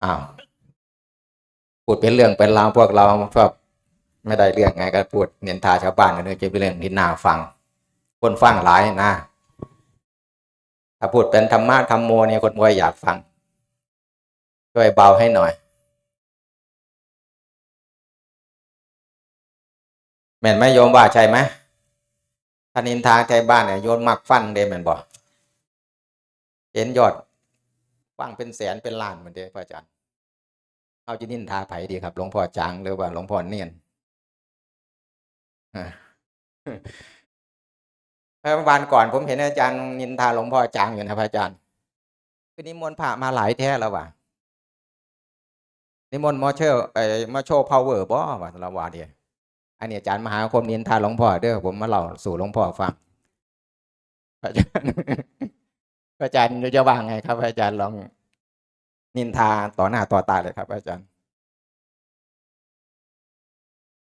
ອ້າວ ພູດເປັນເລື່ອງເປັນລາວ ພວກເຮົາຊອບ ໄມ່ໄດ້ເລື່ອງໄງ ກໍພູດນິນທາຊາວບ້ານ ກໍເປັນເລື່ອງທີ່ໜ້າຟັງ ຄົນຟັງຫຼາຍນະ. ຖ້າພູດເປັນທຳມະທຳໂມນີ້ ຄົນບໍ່ຢາກຟັງ ຊ່ວຍເບົາໃຫ້ໜ້ອຍ ແມ່ນໄໝໂຍມວ່າ ໃຊ່ໄໝ? ຖ້ານິນທາໄທບ້ານນີ້ ໂຍມມັກຟັງເດ້ ແມ່ນບໍ່? ເຫັນຍອດຟັງເປັນແສນເປັນລ້ານພຸ້ນເດ້ ພະອາຈານ. ເຮົາຈະນິນທາໃຜດີຄັບ ຫຼວງພໍ່ຈາງ ຫຼືວ່າຫຼວງພໍ່ເນນ? ເອີ ເມື່ອວານກ່ອນ ຜົມເຫັນອາຈານນິນທາຫຼວງພໍ່ຈາງຢູ່ນະ ພະອາຈານ. ຄືນິມົນພະມາຫຼາຍແທ້ລະວ່າ ນິມົນມາເຊີ ເອີ ມາໂຊພາວເວີບໍວ່າ ລະວ່າເດ. ອັນນີ້ອາຈານມະຫາຄົມນິນທາຫຼວງພໍ່ເດີ ຜົມມາເລົ່າສູ່ຫຼວງພໍ່ຟັງ. ພະອາຈານ ພະອາຈານຈະວ່າໄງຄັບ ພະອາຈານ ລອງນິນທາຕໍ່ໜ້າຕໍ່ຕາເລີຍຄັບ ພະອາຈານ.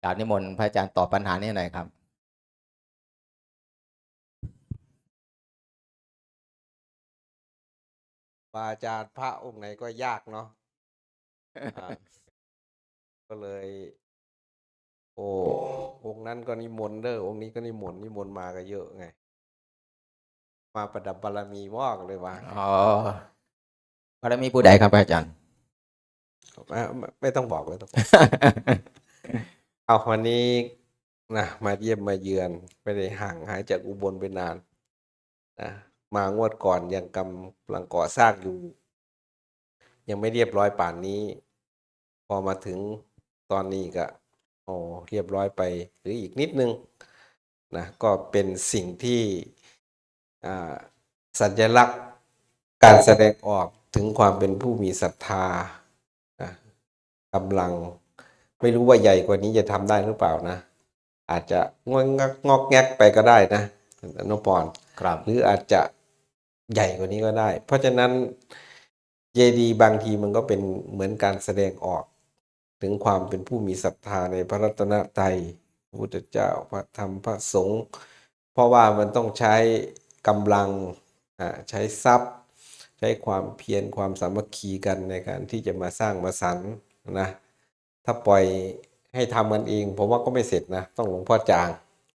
ກາບນິມົນພະອາຈານຕອບບັນຫານີ້ໜ້ອຍຄັບ. ວາຈາພະອົງໃດກໍຍາກເນາະ ອ່າ ກໍເລີຍ ໂອ້ ອົງນັ້ນກໍນິມົນເດີ ອົງນີ້ກໍນິມົນ ນິມົນມາກໍເຍອະໄງ ມາປະດັບບາລະມີບໍ ກໍເລີຍວ່າ. ອໍ ບາລະມີຜູ້ໃດຄັບ ພະອາຈານ? ເອີ ໄມ່ ໄມ່ຕ້ອງບອກ ໄມ່ຕ້ອງບອກ. ເອົາ ວັນນີ້ນະ ມາຢ້ຽມມາເຢືອນ ໄມ່ໄດ້ຫ່າງຫາຍຈາກອຸບົນໄປນານນະ ມາງວດກ່ອນຍັງກຳລັງກໍ່ສ້າງຢູ່ ຍັງໄມ່ລຽບຮ້ອຍປານນີ້ ພໍມາເຖິງຕອນນີ້ກະ ໂອ້ ລຽບຮ້ອຍໄປ ຫຼື ອີກນິດໜຶ່ງນະ ກໍເປັນສິ່ງທີ່ ອ່າ ສັນຍະລັກການສະແດງອອກເຖິງຄວາມເປັນຜູ້ມີສັດທານະ ກຳລັງ ໄມ່ຮູ້ວ່າໃຫຍ່ກວ່ານີ້ຈະທຳໄດ້ຫຼືເປົ່ານະ ອາດຈະງອກແງກໄປກໍໄດ້ນະ ອະນຸພອນ ຄັບ ຫຼືອາດຈະໃຫຍ່ກວ່ານີ້ກໍໄດ້. ເພາະສະນັ້ນ ເຈດີບາງທີມັນກໍເປັນເໝືອນການສະແດງອອກເຖິງຄວາມເປັນຜູ້ມີສັດທາໃນພະລັດຕະນະໄຕ ພະພຸດທະເຈົ້າ ພະທຳ ພະສົງ ເພາະວ່າມັນຕ້ອງໃຊ້ກຳລັງ ອາ ໃຊ້ຊັບ ໃຊ້ຄວາມພຽນ ຄວາມສາມັກຄີກັນໃນການທີ່ຈະມາສ້າງມາສັນນະ. ຖ້າປ່ອຍໃຫ້ທຳກັນເອງ ຜົມວ່າກໍໄມ່ເສັດນະ ຕ້ອງຫຼວງພໍ່ຈາງ.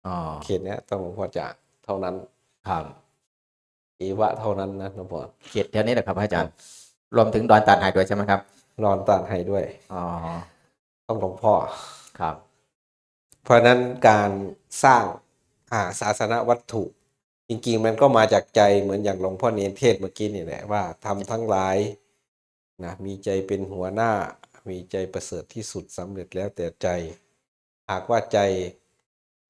ອໍ ເຂດເນີ້ຍຕ້ອງຫຼວງພໍ່ຈາງເທົ່ານັ້ນ. ຄັບ. ເອວະເທົ່ານັ້ນນະ ຫຼວງພໍ່. ເຂດແຖວນີ້ແຫຼະຄັບອາຈານ. ຮວມເຖິງດອນຕາດໄຫດ້ວຍໃຊ່ໄໝຄັບ? ດອນຕາດໄຫດ້ວຍ. ອໍ ຕ້ອງຫຼວງພໍ່. ຄັບ. ເພາະສະນັ້ນການສ້າງ ອາ ສາສະນະວັດຖຸ ຈິງໆ ມັນກໍມາຈາກໃຈ ເໝືອນຢ່າງຫຼວງພໍ່ເນນເທດເມື່ອກີ້ນີ້ແຫຼະ ວ່າທຳທັງຫຼາຍນະ ມີໃຈເປັນຫົວໜ້າ ມີໃຈປະເສີດທີ່ສຸດ ສຳເລັດແລ້ວແຕ່ໃຈ. ຫາກວ່າໃຈ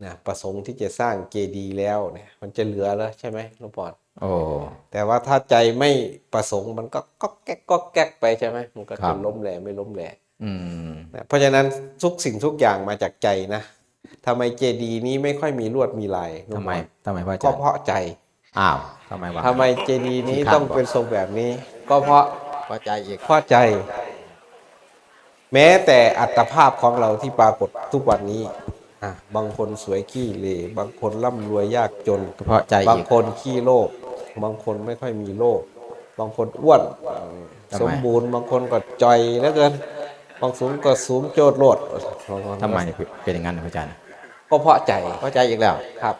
ນະ ປະສົງທີ່ຈະສ້າງເຈດີແລ້ວເນຍ ມັນຈະເຫຼືອເລີຍໃຊ່ໄໝ ຫຼວງພໍ່? ໂອ້ ແຕ່ວ່າຖ້າໃຈໄມ່ປະສົງ ມັນກໍກອກແກກ ກອກແກກໄປໃຊ່ໄໝ? ມັນກໍ ຄັບ ຈະລົ້ມແຫຼໄມ່ລົ້ມແຫຼ. ອືມ ນະ ເພາະສະນັ້ນທຸກສິ່ງທຸກຢ່າງມາຈາກໃຈນະ. ທຳໄມເຈດີນີ້ໄມ່ຄ່ອຍມີລວດມີລາຍ ທຳໄມ ຫຼວງພໍ່? ທຳໄມພະອາຈານ? ກໍເພາະໃຈ. ອ້າວ ທຳໄມວະ? ທຳໄມເຈດີນີ້ຕ້ອງເປັນຊົງແບບນີ້? ກໍເພາະ ເພາະໃຈອີກ ເພາະໃຈ. ແມ້ແຕ່ອັດຕະພາບຂອງເຮົາທີ່ປາກົດທຸກວັນນີ້ ອາ ບາງຄົນສວຍຂີ້ເຫຼ ບາງຄົນລ່ຳລວຍຍາກຈົນ ກໍເພາະໃຈອີກ. ບາງຄົນຂີ້ໂລກ ບາງຄົນໄມ່ຄ່ອຍມີໂລກ ບາງຄົນອ້ວນ ເອີ ທຳໄມ ສົມບູນ ບາງຄົນກໍຈ່ອຍເຫຼືອເກີນ ບາງຄົນກໍສູງໂຈດໂລດ. ທຳໄມເປັນຢ່າງນັ້ນພະອາຈານ? ກໍເພາະໃຈ. ເພາະໃຈອີກແລ້ວ. ຄັບ.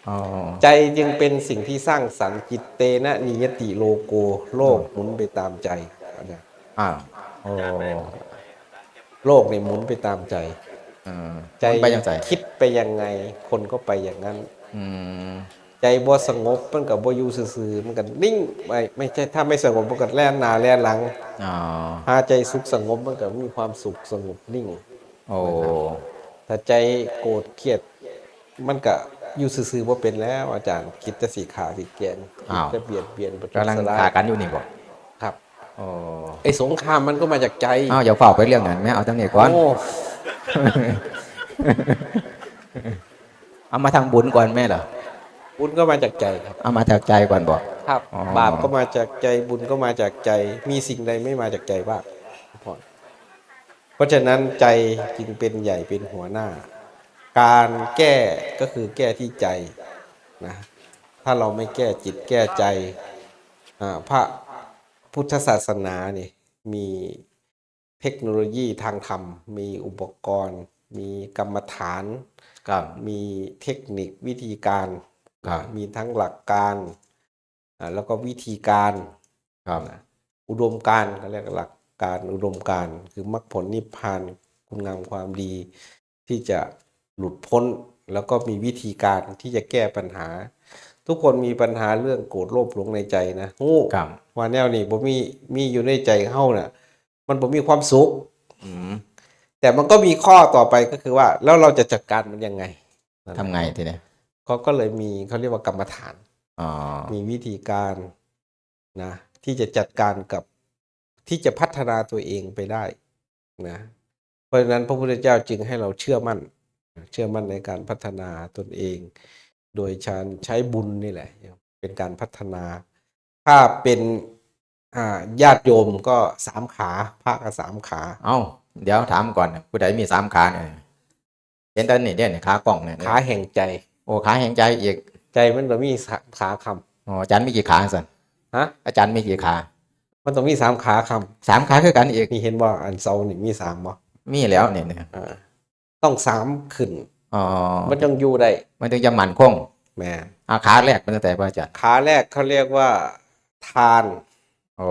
ອໍ ໃຈຈຶ່ງເປັນສິ່ງທີ່ສ້າງສັນ. ຈິດເຕນະນິຍະຕິໂລໂກ ໂລກ ອືມ ໝູນໄປຕາມໃຈ. ອ້າວ ໂອ້ ໂລກນີ້ໝູນໄປຕາມໃຈ. ເອີ ໃຈ ໝູນໄປຈັ່ງໃດ? ຄິດໄປຍັງໄງ ຄົນກໍໄປຢ່າງນັ້ນ. ອືມ ໃຈບໍ່ສະຫງົບ ມັນກໍບໍ່ຢູ່ຊື່ໆ ມັນກໍນິ່ງ. ໄມ່ ໄມ່ໃຊ່ ຖ້າໄມ່ສະຫງົບ ມັນກໍແລ່ນໜ້າແລ່ນຫຼັງ. ອໍ ຖ້າໃຈສຸກສະຫງົບ ມັນກໍມີຄວາມສຸກສະຫງົບນິ່ງ. ໂອ້ ຖ້າໃຈໂກດຄຽດ ມັນກະຢູ່ຊື່ໆບໍ່ເປັນແລ້ວອາຈານ, ຄິດແຕ່ຊິຂ້າຊິແກງ ຄິດແຕ່ບຽດບຽນປະທຸດສະລາຍ. ກຳລັງຂ້າກັນຢູ່ນີ້ບໍ່? ຄັບ. ໂອ້ ໄອ້ສົງຄາມມັນກໍມາຈາກໃຈ. ອ້າວ ຢ່າຟ້າວໄປເລື່ອງນັ້ນແມ້, ເອົາທາງນີ້ກ່ອນ. ໂອ້ ເອົາມາທາງບຸນກ່ອນແມ້ລະ. ບຸນກໍມາຈາກໃຈຄັບ. ເອົາມາຈາກໃຈກ່ອນບໍ່? ຄັບ. ອໍ ບາບກໍມາຈາກໃຈ, ບຸນກໍມາຈາກໃຈ, ມີສິ່ງໃດໄມ່ມາຈາກໃຈບ້າງ? ເພາະ ເພາະສະນັ້ນໃຈຈຶ່ງເປັນໃຫຍ່ເປັນຫົວໜ້າ, ການແກ້ກໍຄືແກ້ທີ່ໃຈນະ. ຖ້າເຮົາໄມ່ແກ້ຈິດແກ້ໃຈ ອາ ພະພຸດທະສາສະໜານີ້ ມີເທັກໂນໂລຢີທາງທຳ, ມີອຸປະກອນ, ມີກຳມະຖານ, ครับ ມີເທັກນິກວິທີການ, ครับ ມີທັງຫຼັກການ ອ່າ ແລ້ວກໍວິທີການ ครับ ນະ ອຸດົມການ ເຂົາເອີ້ນຫຼັກການອຸດົມການ ຄືມັກຜົນນິບພານ ຄຸນງາມຄວາມດີ ທີ່ຈະຫຼຸດພົ້ນ ແລ້ວກໍມີວິທີການທີ່ຈະແກ້ບັນຫາ. ທຸກຄົນມີບັນຫາເລື່ອງໂກດໂລບຫຼົງໃນໃຈນະ ຮູ້ ครับ ວ່າແນວນີ້ບໍ່ມີ ມີຢູ່ໃນໃຈເຮົານະ ມັນບໍ່ມີຄວາມສຸກ อืม แต่มันก็มีข้อต่อไป ก็คือว่า แล้วเราจะจัดการมันยังไง ทำไงทีนี้ เขาก็เลยมี เขาเรียกว่ากรรมฐาน อ๋อ มีวิธีการนะ ที่จะจัดการกับ ที่จะพัฒนาตัวเองไปได้นะ เพราะฉะนั้นพระพุทธเจ้าจึงให้เราเชื่อมั่น เชื่อมั่นในการพัฒนาตนเอง โดยการใช้บุญนี่แหละ เป็นการพัฒนา ถ้าเป็น อ่า ญาติโยมก็สามขา พระก็สามขา เอ้า เดี๋ยวถามก่อน ผู้ใดมีสามขาเนี่ย เห็นแต่นี่เด้ ขากล้องเนี่ย ขาแห่งใจ โอ้ ขาแห่งใจอีก ใจมันก็มีสามขาคำ อ๋อ อาจารย์มีกี่ขาซั่น ฮะ อาจารย์มีกี่ขา มันต้องมีสามขาคำ สามขาคือกันอีก นี่เห็นบ่ อันเสานี่มีสามบ่ มีแล้วเนี่ยเนี่ย อ่า ต้องสามขึ้น อ๋อ มันจั่งอยู่ได้ มันถึงจะมั่นคง แม่น อ่า ขาแรกเป็นจั่งใด พระอาจารย์ ขาแรกเขาเรียกว่าทาน โอ้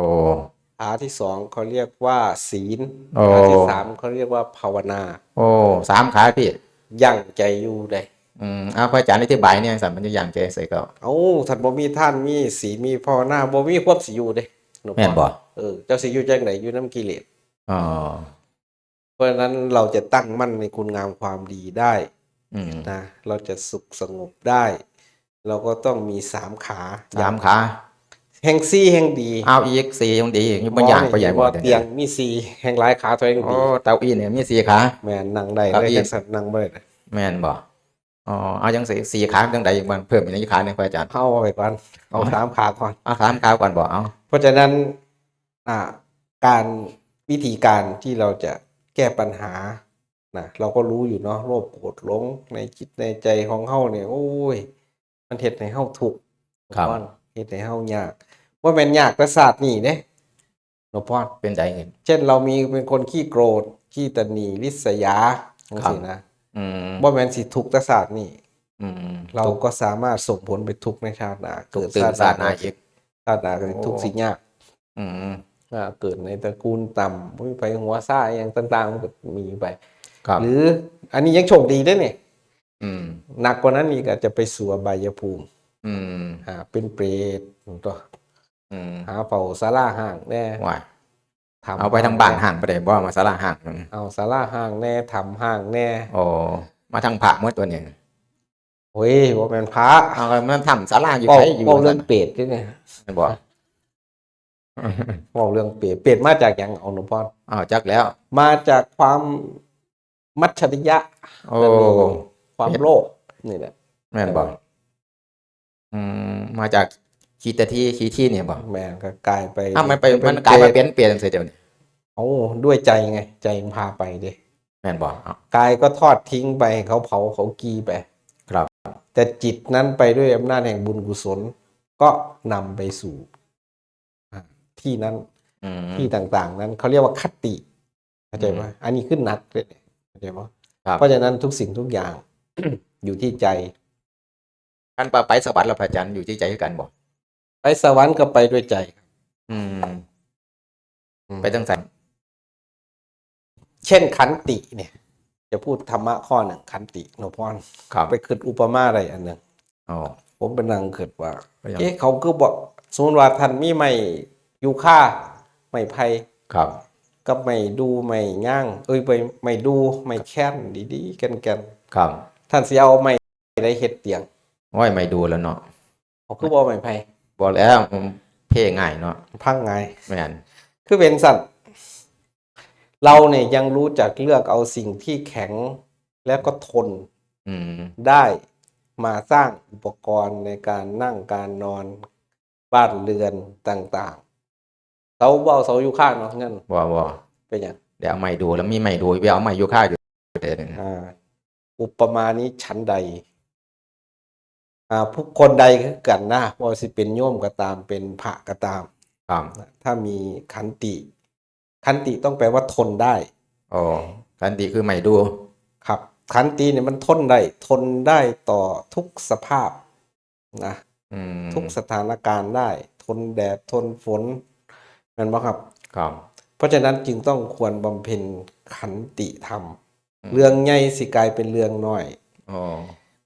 ขาที่สองเขาเรียกว่าศีล โอ้ ขาที่สามเขาเรียกว่าภาวนา โอ้ สามขาพี่ ยั่งใจอยู่ได้ อืม เอา พระอาจารย์อธิบายเนี่ย ซั่นมันจะยั่งใจใส่ก็ เอ้า ถ้าบ่มีทาน มีศีล มีภาวนา บ่มีความสิอยู่เด้ แม่นบ่ เออ เจ้าสิอยู่จั่งใด อยู่นำกิเลส อ๋อ เพราะฉะนั้นเราจะตั้งมั่นในคุณงามความดีได้ อืม นะ เราจะสุขสงบได้ เราก็ต้องมีสามขา สามขา แห่งสี่แห่งดี เอาอีกสี่แห่งดี อยู่บนอย่างไปใหญ่หมด เตียงมีสี่ แห่งหลายขาเท่าแห่ง โอ้ ดี เต้าอี้เนี่ยมีสี่ขา แม่น นั่งได้ เก้า เลย อี้ จังซั่นนั่งบ่ได้นะ แม่นบ่ อ๋อ เอาจังสี่ สี่ขาจังใดอีก มันเพิ่มอีกขาหนึ่ง พระอาจารย์ เอาไปก่อน เอาสามขาก่อน เอาสามขาก่อนบ่ เอา เพราะฉะนั้น อ่า การ วิธีการที่เราจะแก้ปัญหานะ เราก็รู้อยู่เนาะ โลภโกรธหลงในจิตในใจของเฮาเนี่ย โอ้ย มันเฮ็ดให้เฮาทุกข์ ครับ เฮ็ดให้เฮายาก บ่แม่นยากแต่ชาตินี้เด้ หลวงพ่อ เป็นใด เช่น เรามีเป็นคนขี้โกรธ ขี้ตะหนี่ริษยาจังซี่นะ อืม บ่แม่นสิทุกข์แต่ชาตินี้ อืม เราก็สามารถส่งผลไปทุกข์ในชาติหน้า ทุกข์ เกิดชาติหน้า ตื่นชาติหน้าอีก ชาติหน้าก็สิทุกข์สิยาก อืม อ่า เกิดในตระกูลต่ำ บ่มีไผหัวซ่าอิหยังต่างๆ มันก็มีไป ครับ หรืออันนี้ยังโชคดีเด้นี่ อืม หนักกว่านั้นอีก อาจจะไปสู่อบายภูมิ อืม อ่า เป็นเปรตตัว อืม หาเฝ้าศาลาห้างแน่ ว้าย ถ้ำ เอาไปทางบ้านห้างไปได้บ่ มาศาลาห้าง เอาศาลาห้างแน่ ถ้ำห้างแน่ โอ้ มาทางพระหมดตัวนี้ โอ้ย บ่แม่นพระ เอามันทำศาลาอยู่ เว้า ไสอยู่ เว้าเรื่องเปรตนี่นะ แม่นบ่ เว้าเรื่องเปรต เปรตมาจากหยัง เอาหลวงพ่อ อ้าว จักแล้ว มาจากความมัจฉริยะ โอ้ นั่นเอง ความโลภนี่แหละ แม่นบ่ อืม มาจากขี้ตะที่ขี้ที่เนี่ยบ่ แม่น ก็กลายไป อ้าว มันไป มันกลายมาเป็นเปรตจังซี่เดี๋ยวนี้ โอ้ ด้วยใจไง ใจมันพาไปเด้ แม่นบ่ อ้าว กายก็ทอดทิ้งไป เขาเผาเขากีไป ครับ แต่จิตนั้นไปด้วยอำนาจแห่งบุญกุศล ก็นำไปสู่ อ่า ที่นั้น อืม ที่ต่างๆ นั้น เขาเรียกว่าคติ เข้าใจปะ อืม อันนี้คือหนักเลย เข้าใจปะ ครับ เพราะฉะนั้นทุกสิ่งทุกอย่าง อยู่ที่ใจ คันว่าไปสวรรค์แล้ว พระอาจารย์ อยู่ที่ใจคือกันบ่ ไปสวรรค์ก็ไปด้วยใจ อืม อืม ไปจังซั่น เช่นขันติเนี่ย จะพูดธรรมะข้อหนึ่ง ขันติ หลวงพ่อ ครับ ไปคิดอุปมาได้อันหนึ่ง อ๋อ ผมไปนั่งคิดว่า ไปยัง เอ๊ะ เขาคือบอก สมมุติว่าท่านมีไม้ยูคา ไม้ไผ่ ครับ กับไม้ดู ไม้ย่าง เอ้ย ไม้ ไม้ดู ไม้แค้น ดีๆ แก่นๆ ครับ ท่านสิเอาไม้ใดเฮ็ดเตียง โอ้ย ไม่ดูแล้วเนาะ เขาคือบ่เอาไม้ไผ่ บ่แล้ว มันเพ่ง่ายเนาะ พังง่าย แม่น คือเป็นสั่น เราเนี่ยยังรู้จักเลือกเอาสิ่งที่แข็งและก็ทน อืม ได้มาสร้างอุปกรณ์ในการนั่งการนอน บ้านเรือนต่างๆ เสาบ่เอาเสายูคาเนาะ เงิน บ่ บ่ เป็นหยัง เดี๋ยวเอาไม้ดู แล้วมีไม้ดู ไปเอาไม้ยูคาอยู่เด้อ อ่า อุปมานี้ฉันใด อ่า ผู้คนใดคือกันนะ บ่ว่าสิเป็นโยมก็ตาม เป็นพระก็ตาม ครับ ถ้ามีขันติ ຂັນຕິ ຕ້ອງແປວ່າທົນໄດ້. ອໍ ຂັນຕິຄືໄໝດູ. ຄັບ ຂັນຕິນີ້ມັນທົນໄດ້ ທົນໄດ້ຕໍ່ທຸກສະພາບນະ ອືມ ທຸກສະຖານະການໄດ້ ທົນແດດ ທົນຝົນ ແມ່ນບໍ່ຄັບ? ຄັບ ເພາະສະນັ້ນຈຶ່ງຕ້ອງຄວນບຳເພັນຂັນຕິທຳ. ອືມ ເລື່ອງໃຫຍ່ຊິກາຍເປັນເລື່ອງນ້ອຍ. ອໍ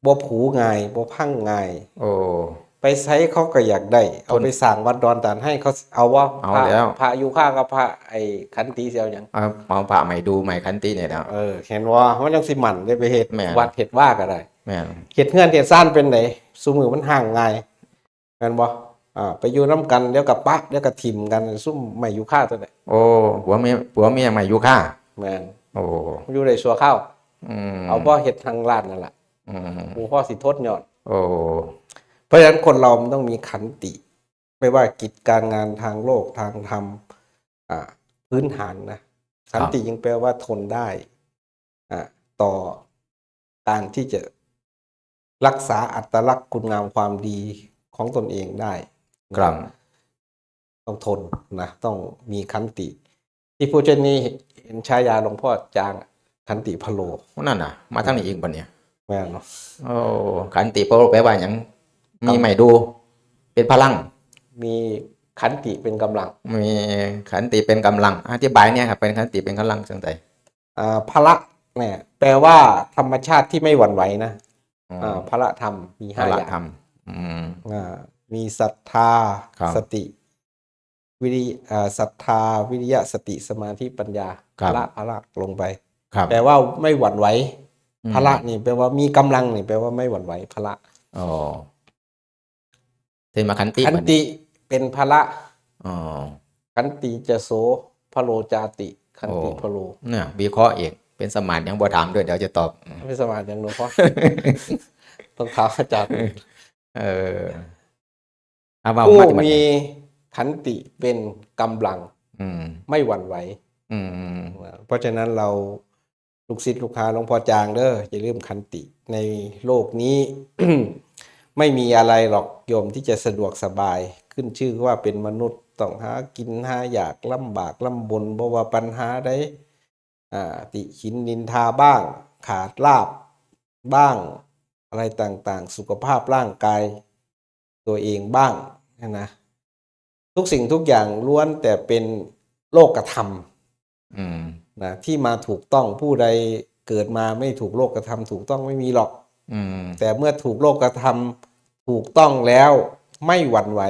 ບໍ່ຜູງ່າຍ ບໍ່ພັງງ່າຍ. ໂອ້ ໄປໃສເຂົາກໍຢາກໄດ້ ເອົາໄປສ້າງວັດດອນຕານໄຮ ເຂົາເອົາບໍ່? ເອົາແລ້ວ ພະ ພະຢູ່ຄາກັບພະ ໄອ້ຂັນຕິຊິເອົາຫຍັງ? ເອົາ ເອົາພະໄໝດູ ໄໝຂັນຕິນີ້ແຫຼະ. ເອີ ເຫັນບໍ່? ມັນຈັ່ງຊິໝັ້ນເດ້ ໄປເຮັດ ແມ່ນ ວັດເຮັດວາກໍໄດ້. ແມ່ນ ເຮັດເຮືອນເຮັດຊານເປັນໃດ? ຊຸມື້ມັນຮ້າງງ່າຍ ແມ່ນບໍ່? ອ່າ ໄປຢູ່ນຳກັນ ດຽວກໍປະ ດຽວກໍຖິ້ມກັນ ຊຸມໄມ້ຢູຄາຕົວນີ້. ໂອ້ ຜົວເມຍ ຜົວເມຍໄມ້ຢູຄາ. ແມ່ນ. ໂອ້ ຢູ່ໄດ້ຊົ່ວຄາວ. ອືມ ເອົາພໍເຮັດທາງລາດນັ້ນລະ. ອືມ ບໍ່ພໍຊິທົນຍ້ອນ. ໂອ້ ເພາະສະນັ້ນຄົນເຮົາມັນຕ້ອງມີຂັນຕິ ໄມ່ວ່າກິດການງານທາງໂລກທາງທຳ ອ່າ ພື້ນຖານນະ. ຂັນຕິ ຄັບ ຈຶ່ງແປວ່າທົນໄດ້ ອ່າ ຕໍ່ການທີ່ຈະລັກສາອັດຕະລັກຄຸນງາມຄວາມດີຂອງຕົນເອງໄດ້. ຄັບ ຕ້ອງທົນນະ ຕ້ອງມີຂັນຕິ. ທີ່ຜູ້ເຈົ້ານີ້ເຫັນ ເຫັນຊາຍາຫຼວງພໍ່ຈາງ ຂັນຕິພະໂລ. ນັ້ນນະ ມາທາງນີ້ອີກບັດນີ້. ແມ່ນ. ໂອ້ ຂັນຕິພະໂລແປວ່າຫຍັງ? ມີໄໝດູເປັນພະລັງ ມີຂັນຕິເປັນກຳລັງ. ມີຂັນຕິເປັນກຳລັງ ອະທິບາຍແດ່ຄັບ ເປັນຂັນຕິເປັນກຳລັງຈັ່ງໃດ? ອ່າ ພະລະນີ້ແປວ່າທຳມະຊາດທີ່ໄມ່ຫວັ່ນໄຫວນະ. ອໍ ອ່າ ພະລະທຳມີຫ້າຢ່າງ. ພະລະທຳ ອືມ ອ່າ ມີສັດທາ ຄັບ ສະຕິ ວິລິ ເອີ ສັດທາ ວິລິຍະ ສະຕິ ສະມາທິ ປັນຍາ. ຄັບ ພະລະ ພະລະລົງໄປ. ຄັບ ແປວ່າໄມ່ຫວັ່ນໄຫວ. ອືມ ພະລະນີ້ແປວ່າມີກຳລັງນີ້ ແປວ່າໄມ່ຫວັ່ນໄຫວ ພະລະ. ອໍ ເຫັນມາຂັນຕິ ຂັນຕິເປັນພະລະ. ອໍ ຂັນຕິຈະໂສ ພະໂລຈາຕິ ຂັນຕິ ໂອ້ ພະໂລ. ເນຍ ວິເຄາະອີກ ເປັນສະໝາດຫຍັງບໍ່ຖາມເດີ ດຽວຈະຕອບ. ເປັນສະໝາດຫຍັງຫຼວງພໍ່? ຕ້ອງຖາມອາຈານ. ເອີ ເອົາ ເວົ້າ ຜູ້ ມາ ມີຂັນຕິເປັນກຳລັງ ອືມ ໄມ່ຫວັ່ນໄຫວ. ອືມ ເພາະສະນັ້ນລາວ ລູກສິດລູກຫາຫຼວງພໍ່ຈາງເດີ ຢ່າລືມຂັນຕິ. ໃນໂລກນີ້ ໄມ່ມີອະໄລຫຼອກໂຍມທີ່ຈະສະດວກສະບາຍ ຂຶ້ນຊື່ວ່າເປັນມະນຸດ ຕ້ອງຫາກິນຫາຢາກ ລຳບາກລຳບົນ ບໍ່ວ່າປັນຫາໃດ ອ່າ ຕິຫິນນິນທາບ້າງ ຂາດລາບບ້າງ ອະໄລຕ່າງໆ ສຸຂະພາບຮ່າງກາຍຕົວເອງບ້າງຫັ້ນນະ. ທຸກສິ່ງທຸກຢ່າງລ້ວນແຕ່ເປັນໂລກະທຳ ອືມ ນະ ທີ່ມາຖືກຕ້ອງ. ຜູ້ໃດເກີດມາໄມ່ຖືກໂລກະທຳ ຖືກຕ້ອງ ໄມ່ມີຫຼອກ. ອືມ ແຕ່ເມື່ອຖືກໂລກະທຳ ຖືກຕ້ອງແລ້ວ ໄມ່ຫວັ່ນໄຫວ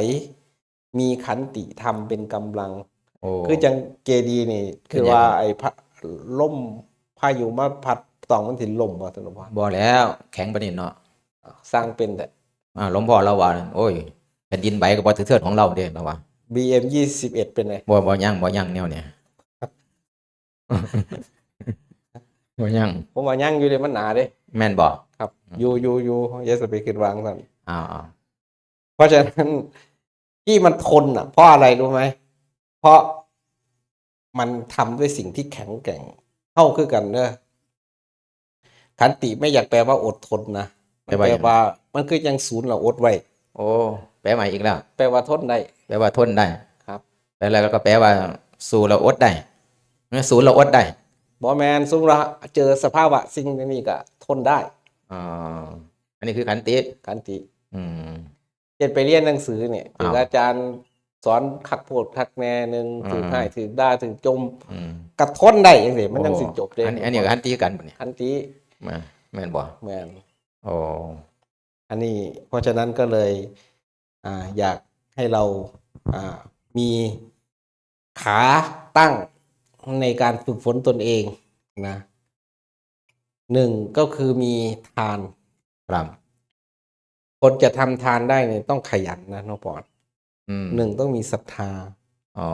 ມີຂັນຕິທຳເປັນກຳລັງ. ໂອ້ ຄືຈັ່ງເຈດີນີ້ ຄືວ່າ ເປັນຫຍັງ? ໄອ້ພະ ລົມພາຍຸມາພັດຕ້ອງມັນຊິລົ້ມບໍ່? ບໍ່ແລ້ວ ແຂງປານນີ້ເນາະ. ຊ່າງເປັນແທ້. ອ່າ ຫຼວງພໍ່ລາວວ່າ ໂອ້ຍ ແຜ່ນດິນໄຫວກໍບໍ່ສະເທືອນຂອງລາວເດ້ ລາວວ່າ. ບີເອັມ ຊາວເອັດ ເປັນໄງ? ບໍ່ ບໍ່ຍັງ ບໍ່ຍັງແນວນີ້ ບໍ່ຍັງ. ຜົມວ່າຍັງຢູ່ເດ້ ມັນໜາເດ້. ແມ່ນບໍ່? ຄັບ ອືມ ຢູ່ ຢູ່ ຢູ່ ຢ່າໄປຄິດວ່າຈັ່ງຊັ້ນ. ເອົາ ເອົາ ເພາະສະນັ້ນທີ່ມັນທົນນະ ເພາະອະໄລຮູ້ໄໝ? ເພາະມັນທຳດ້ວຍສິ່ງທີ່ແຂງແກ່ງ. ເຮົາຄືກັນເດີ ຂັນຕິໄມ່ຢາກແປວ່າອົດທົນນະ ມັນແປວ່າ ແປວ່າຫຍັງ? ມັນຄືຈັ່ງສູນແລ້ວອົດໄວ້. ໂອ້ ແປໃໝ່ອີກແລ້ວ. ແປວ່າທົນໄດ້. ແປວ່າທົນໄດ້. ຄັບ ແປແລ້ວກໍແປວ່າສູ້ແລ້ວອົດໄດ້. ແມ່ນ ສູ້ແລ້ວອົດໄດ້. ບໍ່ແມ່ນ ສົມມຸດວ່າເຈີສະພາວະສິ່ງນີ້ກໍທົນໄດ້. ອໍ ອັນນີ້ຄືຂັນຕິ. ຂັນຕິ. ອືມ ເຊັ່ນໄປຮຽນໜັງສືນີ້ ຖືກ ອ້າວ ອາຈານສອນຄັກໂພດຄັກແນ່ໜຶ່ງ ອືມ ຖືກຮ້າຍ ຖືກດ່າ ຖືກຈົ່ມ ອືມ ກໍທົນໄດ້ຈັ່ງຊີ້ ມັນ ໂອ້ ຈັ່ງຊິຈົບເດ້. ອັນ ອັນນີ້ກໍຂັນຕິຄືກັນບັດນີ້. ຂັນຕິ. ແມ່ນ ແມ່ນບໍ່? ແມ່ນ. ໂອ້ ອັນນີ້ ເພາະສະນັ້ນກໍເລີຍ ອ່າ ຢາກໃຫ້ເຮົາ ອ່າ ມີຂາຕັ້ງໃນການຝຶກຝົນຕົນເອງນະ. ໜຶ່ງ ກໍຄືມີທານ. ຄັບ ຄົນຈະທຳທານໄດ້ນີ້ຕ້ອງຂະຫຍັນນະ ນ້ອງປອນ. ອືມ ໜຶ່ງ ຕ້ອງມີສັດທາ. ອໍ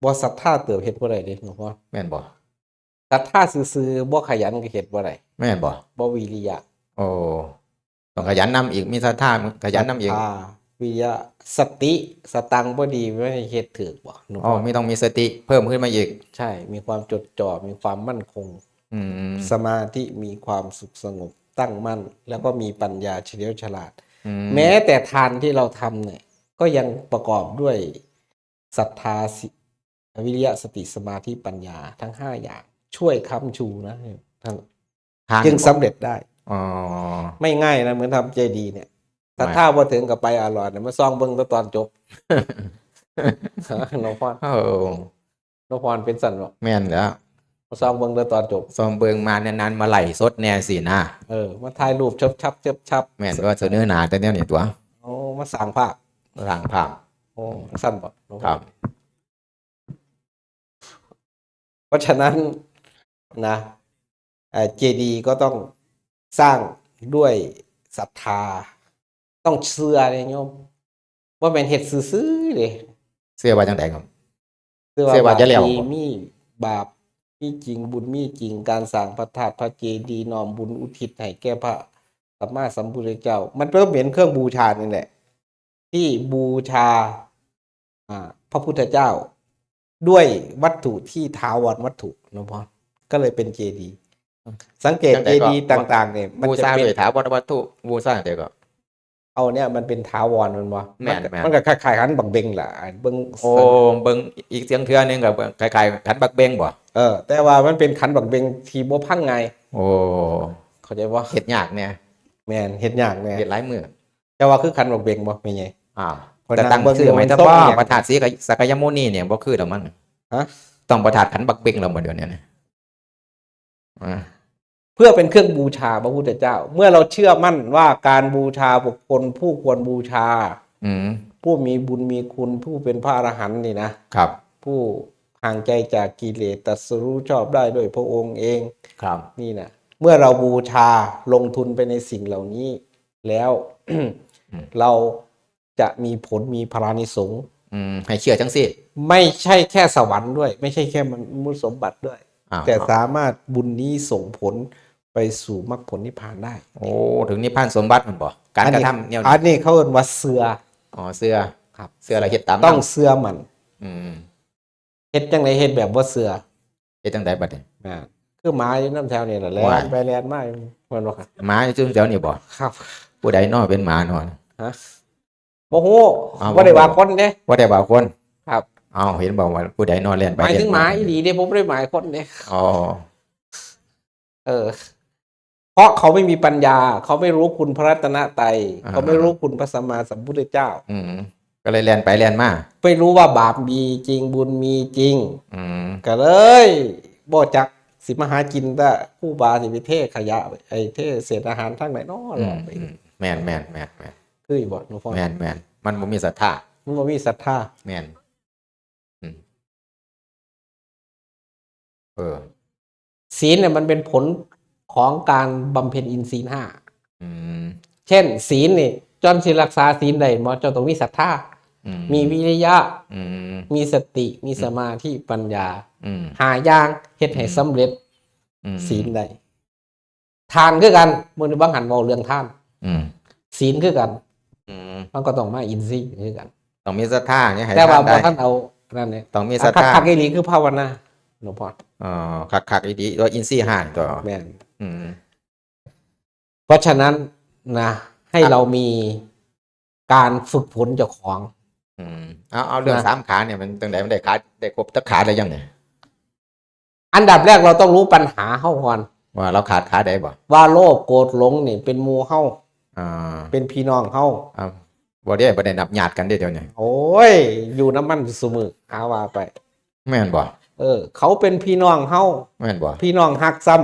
ບໍ່ສັດທາເຕີບເຮັດບໍ່ໄດ້ເດ້ ນ້ອງປອນ. ແມ່ນບໍ່? ສັດທາຊື່ໆ ບໍ່ຂະຫຍັນກໍເຮັດບໍ່ໄດ້. ແມ່ນບໍ່? ບໍ່ວິລິຍະ. ໂອ້ ຕ້ອງຂະຫຍັນນຳອີກ ມີສັດທາຂະຫຍັນນຳອີກ. ສັດທາ ວິລິຍະ ສະຕິ ສະຕັງບໍ່ດີ ມັນເຮັດຖືກບໍ່? ອໍ ມີ ຕ້ອງມີສະຕິເພີ່ມຂຶ້ນມາອີກ. ໃຊ່ ມີຄວາມຈົດຈ່ອ ມີຄວາມໝັ້ນຄົງ. ອືມ ສະມາທິ ມີຄວາມສຸກສະຫງົບຕັ້ງໝັ້ນ ແລ້ວກໍມີປັນຍາສະຫຼຽວສະຫຼາດ. ອືມ ແມ້ແຕ່ທານທີ່ເຮົາທຳນີ້ ກໍຍັງປະກອບດ້ວຍສັດທາ ສິ ວິລິຍະ ສະຕິ ສະມາທິ ປັນຍາ ທັງຫ້າຢ່າງ ຊ່ວຍຄ້ຳຊູນະ ທ່ານ ທາງ ຈຶ່ງສຳເລັດໄດ້. ອໍ ໄມ່ງ່າຍນະ ເໝືອນທຳເຈດີເນຍ ສະຖາບໍ່ເຖິງກໍໄປອາຫຼອດ ມາສ່ອງເບິ່ງແຕ່ຕອນຈົບ. ນ້ອງພອນ ເອີ ນ້ອງພອນເປັນຊັ້ນບໍ່? ແມ່ນແລ້ວ ມາສ່ອງເບິ່ງແຕ່ຕອນຈົບ ສ່ອງເບິ່ງມານານໆ ມາໄລສົດແດ່ຊີ້ນະ. ເອີ ມາຖ່າຍຮູບເຊີບຊັບເຊີບຊັບ ແມ່ນ ກໍສະເໜີໜ້າແຕ່ແນວນີ້ຕົວະ. ໂອ້ ມາສ້າງພາບ ສ້າງພາບ. ໂອ້ ຊັ້ນບໍ່? ຄັບ. ເພາະສະນັ້ນນະ ເອີ ເຈດີກໍຕ້ອງສ້າງດ້ວຍສັດທາ ຕ້ອງເຊື່ອເດ້ໂຍມ ບໍ່ແມ່ນເຮັດຊື່ໆເດ້. ເຊື່ອວ່າຈັ່ງໃດຄັບ? ເຊື່ອວ່າ ເຊື່ອວ່າຈະແລ້ວ ບາບດີມີ ບາບມີຈິງ ບຸນມີຈິງ ການສ້າງພະທາດພະເຈດີ ນ້ອມບຸນອຸທິດໃຫ້ແກ່ພະສຳມາສຳພຸດທະເຈົ້າ ມັນເປັນເຄື່ອງບູຊານີ້ແຫຼະ ທີ່ບູຊາ ອ່າ ພະພຸດທະເຈົ້າ ດ້ວຍວັດຖຸທີ່ຖາວອນວັດຖຸເນາະ ກໍເລີຍເປັນເຈດີ. ອືມ ສັງເກດ ຈັ່ງໃດກໍ ເຈດີຕ່າງໆນີ້ ມັນ ບູຊາ ຈະເປັນ ດ້ວຍຖາວອນວັດຖຸ ບູຊາຈັ່ງໃດກໍ ເອົາເນຍ ມັນເປັນຖາວອນແມ່ນບໍ່? ແມ່ນ ມັນ ແມ່ນ ມັນກໍຄ້າຍໆ ຂັນບັກເບັງລະ ເບິ່ງ ໂອ້ ເບິ່ງອີກເທື່ອໜຶ່ງກໍ ເບິ່ງຄ້າຍໆ ຂັນບັກເບັງບໍ່? ເອີ ແຕ່ວ່າມັນເປັນຂັນບັກເບັງທີ່ບໍ່ພັງງ່າຍ. ໂອ້ ເຂົ້າໃຈບໍ່? ເຮັດຍາກແດ່. ແມ່ນ ເຮັດຍາກແດ່ ເຮັດຫຼາຍມື້. ເຈົ້າວ່າຄືຂັນບັກເບັງບໍ່ ແມ່ໃຫຍ່? ອ້າວ ເພິ່ນ ກໍຕັ້ງຊື່ໃໝ່ ນັ່ງເບິ່ງຢູ່ ແຕ່ວ່າ ມັນ ພະທາດສີ ສັກກະຍະມຸນີນີ້ບໍ່ຄືດອກມັນ. ຮະ? ຕ້ອງພະທາດຂັນບັກເບັງແລ້ວບໍ່ ດຽວນີ້ນະ. ອ່າ ເພື່ອເປັນເຄື່ອງບູຊາພະພຸດທະເຈົ້າ ເມື່ອເຮົາເຊື່ອໝັ້ນວ່າການບູຊາບຸກຄົນຜູ້ຄວນບູຊາ ອືມ ຜູ້ມີບຸນມີຄຸນ ຜູ້ເປັນພະອະລະຫັນນີ້ນະ ຄັບ ຜູ້ຫ່າງໄກຈາກກິເລດ ຕັດສະຮູ້ຊອບໄດ້ດ້ວຍພະອົງເອງ ຄັບ ນີ້ນະ ເມື່ອເຮົາບູຊາ ລົງທຶນໄປໃນສິ່ງເຫຼົ່ານີ້ແລ້ວ ອືມ ເຮົາ ຈະມີຜົນ ມີພະລານິສົງ. ອືມ ໃຫ້ເຊື່ອຈັ່ງຊີ້ ໄມ່ໃຊ່ແຄ່ສະຫວັນດ້ວຍ ໄມ່ໃຊ່ແຄ່ມະນຸດສົມບັດດ້ວຍ ອ່າ ແຕ່ສາມາດບຸນນີ້ສົ່ງຜົນໄປສູ່ມັກຜົນນິບພານໄດ້. ໂອ້ ເຖິງນິບພານສົມບັດແມ່ນບໍ່? ການກະທຳແນວນີ້ ອັນນີ້ເຂົາເອີ້ນວ່າເຊື່ອ. ອໍ ເຊື່ອ. ຄັບ ເຊື່ອແລ້ວເຮັດຕາມ ຕ້ອງເຊື່ອໝັ້ນ. ອືມ ເຮັດຈັ່ງໃດເຮັດແບບບໍ່ເຊື່ອ? ເຮັດຈັ່ງໃດບັດນີ້? ອ່າ ຄືໝາຢູ່ນຳແຖວນີ້ລະ ແລ່ນໄປແລ່ນມາ ແມ່ນບໍ່ຄັບ? ໝາຢູ່ແຖວນີ້ບໍ່? ຄັບ. ຜູ້ໃດນໍເປັນໝານໍ? ຮະ? ບໍ່ຮູ້. ອ້າວ ບໍ່ໄດ້ວ່າຄົນເດ້. ບໍ່ໄດ້ວ່າຄົນ. ຄັບ. ອ້າວ ເຫັນບອກວ່າຜູ້ໃດນໍແລ່ນໄປ ໝາຍເຖິງໝາອີ່ຫຼີເດ້ ບໍ່ໄດ້ໝາຍຄົນເດ້. ອໍ ເອີ ເພາະເຂົາໄມ່ມີປັນຍາ ເຂົາໄມ່ຮູ້ຄຸນພະລັດຕະນະໄຕ ອ່າ ເຂົາໄມ່ຮູ້ຄຸນພະສຳມາສຳພຸດທະເຈົ້າ. ອືມ ກໍເລີຍແລ່ນໄປແລ່ນມາ ໄມ່ຮູ້ວ່າບາບມີຈິງ ບຸນມີຈິງ. ອືມ ກໍເລີຍບໍ່ຈັກ ຊິມາຫາກິນແຕ່ຄູບາ ຊິໄປເທຂະຫຍະ ໄອ້ເທເສດອາຫານທາງໃດນໍ? ອືມ ອືມ ແມ່ນໆໆໆ ຄືຢູ່ບໍ່ ຫຼວງພໍ່? ແມ່ນໆ ມັນບໍ່ມີສັດທາ ມັນບໍ່ມີສັດທາ. ແມ່ນ. ອືມ ເອີ ສີນເນຍມັນເປັນຜົນຂອງການບຳເພັນອິນຊີຫ້າ. ອືມ ເຊັ່ນ ສີນນີ້ ກ່ອນຊິຮັກສາສີນໄດ້ ເຈົ້າຕ້ອງມີສັດທາ. ອືມ ມີວິລິຍະ. ອືມ ມີສະຕິ ມີ ອືມ ສະມາທິ ປັນຍາ. ອືມ ຫ້າຢ່າງເຮັດໃຫ້ ອືມ ສຳເລັດ ອືມ ສີນໄດ້. ທານຄືກັນ ມື້ນີ້ບາງຫັ້ນເວົ້າເລື່ອງທານ. ອືມ ສີນຄືກັນ. ອືມ ມັນກໍຕ້ອງມາອິນຊີຄືກັນ ຕ້ອງມີສັດທາ ຍັງໃຫ້ ແຕ່ວ່າ ທານໄດ້ ບໍ່ທັນເອົານັ້ນເດ້ ຕ້ອງມີສັດທາ ຄັກໆ ອີ່ຫຼີຄືພາວະນາ ຫຼວງພໍ່. ອໍ ຄັກໆ ອີ່ຫຼີ ໂດຍອິນຊີຫ້າຕົວະ. ແມ່ນ. ອືມ ເພາະສະນັ້ນນະ ໃຫ້ ອ່ະ ເຮົາມີການຝຶກຝົນເຈົ້າຂອງ. ອືມ ເອົາ ເອົາເລື່ອງ ນະ ສາມຂານີ້ ມັນຈັ່ງໃດ? ມັນໄດ້ຂາ ໄດ້ຄົບຈັກຂາແລ້ວຍັງນີ້? ອັນດັບແລກເຮົາຕ້ອງຮູ້ປັນຫາເຮົາກ່ອນ ວ່າເຮົາຂາດຂາໃດບໍ່? ວ່າໂລບ ໂກດ ຫຼົງນີ້ເປັນໝູ່ເຮົາ. ອ່າ ເປັນພີ່ນ້ອງເຮົາ. ອ່າ ບໍ່ໄດ້ ບໍ່ໄດ້ນັບຍາດກັນເດ້ດຽວນີ້. ໂອ້ຍ ຢູ່ນຳມັນຊຸມື້ ຫາວ່າໄປ. ແມ່ນບໍ່? ເອີ ເຂົາເປັນພີ່ນ້ອງເຮົາ. ແມ່ນບໍ່? ພີ່ນ້ອງຮັກຊ້ຳ.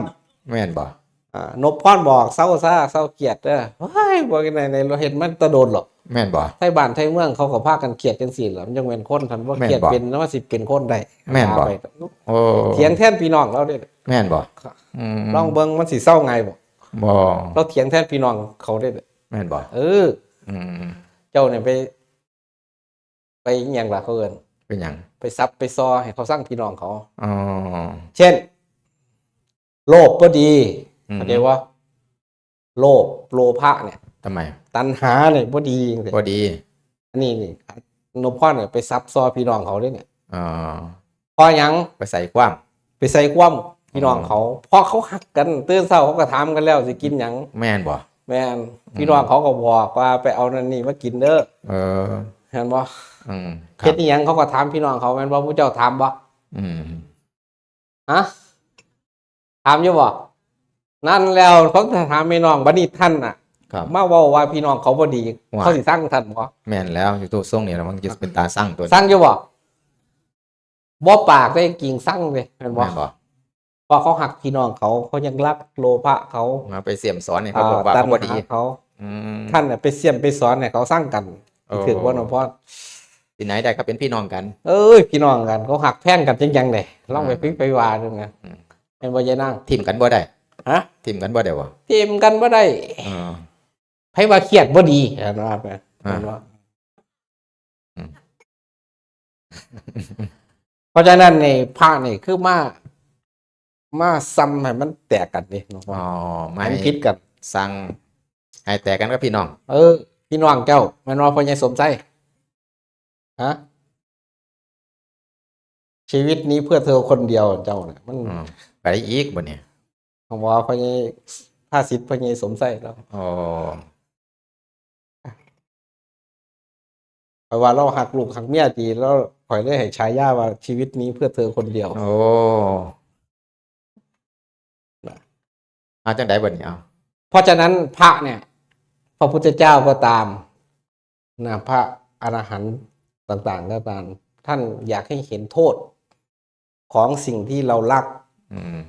ແມ່ນບໍ່? ອ່າ ນົບພອນບອກ ເຊົາຊາ ເຊົາກຽດເດີ. ໂອ້ຍ ບໍ່ໄດ້ ເຮົາເຮັດມາແຕ່ດົນແລ້ວ. ແມ່ນບໍ່? ໄທບ້ານໄທເມືອງເຂົາກໍພາກັນກຽດຈັ່ງຊີ້ລະ ມັນຈັ່ງແມ່ນຄົນ. ຄັນບໍ່ກຽດເປັນ ມັນຊິເປັນຄົນໄດ້. ແມ່ນບໍ່? ໂອ້ ຖຽງແທນພີ່ນ້ອງເຮົາເດ້. ແມ່ນບໍ່? ອືມ ລອງເບິ່ງມັນຊິເຊົາງ່າຍບໍ່? ບໍ່. ລາວຖຽງແທນພີ່ນ້ອງເຂົາເດ້. ແມ່ນບໍ່? ເອີ ອືມ ເຈົ້ານີ້ໄປ ໄປຫຍັງລະ ເຂົາເອີ້ນ ເປັນຫຍັງ? ໄປສັບໄປສໍ້ໃຫ້ເຂົາຊັງພີ່ນ້ອງເຂົາ. ອໍ ເຊັ່ນ ໂລບບໍ່ດີ ອືມ ເຂົ້າໃຈບໍ່? ໂລບ ໂລພະເນຍ ທຳໄມ? ຕັນຫາເນຍບໍ່ດີ ບໍ່ດີ. ອັນນີ້ນີ້ ນົບພອນເນຍໄປສັບສໍ້ພີ່ນ້ອງເຂົາເດ້ເນຍ. ອໍ ເພາະຫຍັງ? ໄປໃສ່ຄວາມ ໄປໃສ່ຄວາມພີ່ນ້ອງເຂົາ. ອໍ ເພາະເຂົາຮັກກັນ ຕື່ນເຊົ້າເຂົາກໍຖາມກັນແລ້ວຊິກິນຫຍັງ. ແມ່ນບໍ່? ແມ່ນ. ອືມ ພີ່ນ້ອງເຂົາກໍບອກວ່າ ໄປເອົານັ້ນນີ້ມາກິນເດີ. ເອີ ແມ່ນບໍ່? ອືມ ເຮັດອີ່ຫຍັງເຂົາກໍຖາມພີ່ນ້ອງເຂົາ ແມ່ນບໍ່? ໝູ່ເຈົ້າຖາມບໍ່? ອືມ ຮະ? ຖາມຢູ່ບໍ່? ນັ້ນແລ້ວ ເຂົາຖາມແມ່ນ້ອງ ບັດນີ້ທ່ານນະ ມາເວົ້າວ່າພີ່ນ້ອງເຂົາບໍ່ດີ ເຂົາຊິຊັງທ່ານບໍ່? ແມ່ນແລ້ວ ຢູ່ໂຕຊົງນີ້ລະ ມັນຈະເປັນຕາຊັງຕົວນີ້ ຊັງຢູ່ບໍ່? ບໍ່ປາກເດ້ ກິ່ງຊັງເດ້ ແມ່ນບໍ່? ແມ່ນບໍ່? ເພາະເຂົາຮັກພີ່ນ້ອງເຂົາ ເຂົາຍັງລັກໂລພະເຂົາ ມາໄປສ່ຽມສອນໃຫ້ເຂົາ ເອີ ບອກວ່າເຂົາບໍ່ດີ ຕັນຫາເຂົາ ອືມ ທ່ານນະໄປສ່ຽມໄປສອນໃຫ້ເຂົາຊັງກັນ ໂອ້ ຖືກບໍ່ນ້ອງພອນ? ທີ່ໄຫນໄດ້ກໍເປັນພີ່ນ້ອງກັນ ເອີຍ ພີ່ນ້ອງກັນ ເຂົາຮັກແພງກັນຈັ່ງຈັ່ງເດ້ ລອງໄປ ອ່າ ພິມໄປວ່າເບິ່ງນະ ອືມ ແມ່ນບໍ່ຍາຍນາງ? ຖິ້ມກັນບໍ່ໄດ້ ຮະ? ຖິ້ມກັນບໍ່ໄດ້ບໍ່? ຖິ້ມກັນບໍ່ໄດ້ ເອີ ໃຜວ່າຄຽດບໍ່ດີ ເຫັນບໍ່? ອ່າ ເຫັນບໍ່? ອືມ ເພາະສະນັ້ນນີ້ ພະນີ້ຄືມາ ມາຊ້ຳໃຫ້ມັນແຕກກັນເດ້ ອໍ ມາໃຫ້ຜິດກັນ ສັ່ງໃຫ້ແຕກກັນກັບພີ່ນ້ອງ ເອີ ພີ່ນ້ອງເຈົ້າ ແມ່ນບໍ່ ພໍ່ໃຫຍ່ສົມໄຊ? ຮະ? ຊີວິດນີ້ເພື່ອເທີຄົນດຽວ ເຈົ້ານະ ມັນ ອືມ ໄປອີກບັດນີ້ ເພາະວ່າພໍ່ໃຫຍ່ ພາສິດພໍ່ໃຫຍ່ສົມໄຊລາວ ອໍ ຂ້ອຍວ່າລາວຮັກລູກຮັກເມຍດີ ລາວ ຂ້ອຍເລີຍໃຫ້ສາຍາວ່າ ຊີວິດນີ້ເພື່ອເທີຄົນດຽວ ໂອ້ ນະ ເອົາ ຈັ່ງໃດບັດນີ້ ເອົາ ເພາະສະນັ້ນພະເນຍ ພະພຸດທະເຈົ້າກໍຕາມນະ ພະອະລະຫັນຕ່າງໆກໍຕາມ ທ່ານຢາກໃຫ້ເຫັນໂທດຂອງສິ່ງທີ່ເຮົາລັກ ອືມ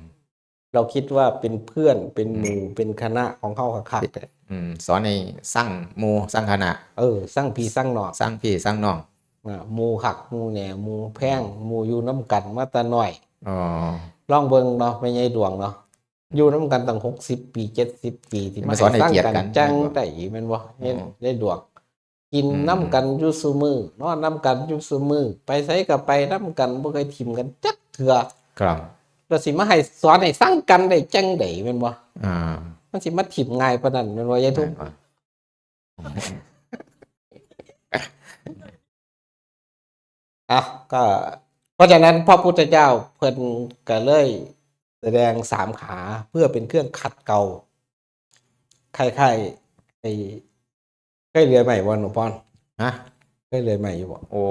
ເຮົາຄິດວ່າເປັນເພື່ອນ ເປັນໝູ່ ອືມ ເປັນຄະນະຂອງເຮົາຄັກໆ ອືມ ສອນໃຫ້ຊັງໝູ່ຊັງຄະນະ ເອີ ຊັງພີ່ຊັງນ້ອງ ຊັງພີ່ຊັງນ້ອງ ອາ ໝູ່ຄັກໝູ່ແນ່ ໝູ່ແພງ ອືມ ໝູ່ຢູ່ນຳກັນມາແຕ່ນ້ອຍ ອໍ ລອງເບິ່ງເນາະ ແມ່ໃຫຍ່ດວງເນາະ ຢູ່ນຳກັນຕັ້ງຫົກສິບປີ ເຈັດສິບປີ ຊິມາ ມາສອນໃຫ້ກຽດກັນ ໃຫ້ຊັງກັນຈັ່ງໃດ ແມ່ນບໍ່? ແມ່ນບໍ່? ອໍ ໃຫ້ໄດ້ດວງ ກິນ ອືມ ນຳກັນຢູ່ຊຸມື້ ນອນນຳກັນຢູ່ຊຸມື້ ໄປໃສກໍໄປນຳກັນ ບໍ່ເຄີຍຖິ້ມກັນຈັກເທື່ອ ຄັບ ແລ້ວຊິມາໃຫ້ສອນໃຫ້ຊັງກັນໄດ້ຈັ່ງໃດ ແມ່ນບໍ່? ອ່າ ມັນຊິມາຖິ້ມງ່າຍປານນັ້ນແມ່ນບໍ່ ຍາຍທຸກ? ແມ່ນບໍ່? ອ່ະ ກໍ ເພາະສະນັ້ນພະພຸດທະເຈົ້າເພິ່ນກໍເລີຍສະແດງສາມຂາ ເພື່ອເປັນເຄື່ອງຂັດເກົາ ຄ້າຍໆ ໄອ້ ເຄີຍເລື່ອຍໄມ້ບໍ່ ໜູພອນ? ຮະ? ເຄີຍເລື່ອຍໄມ້ຢູ່ບໍ່? ໂອ້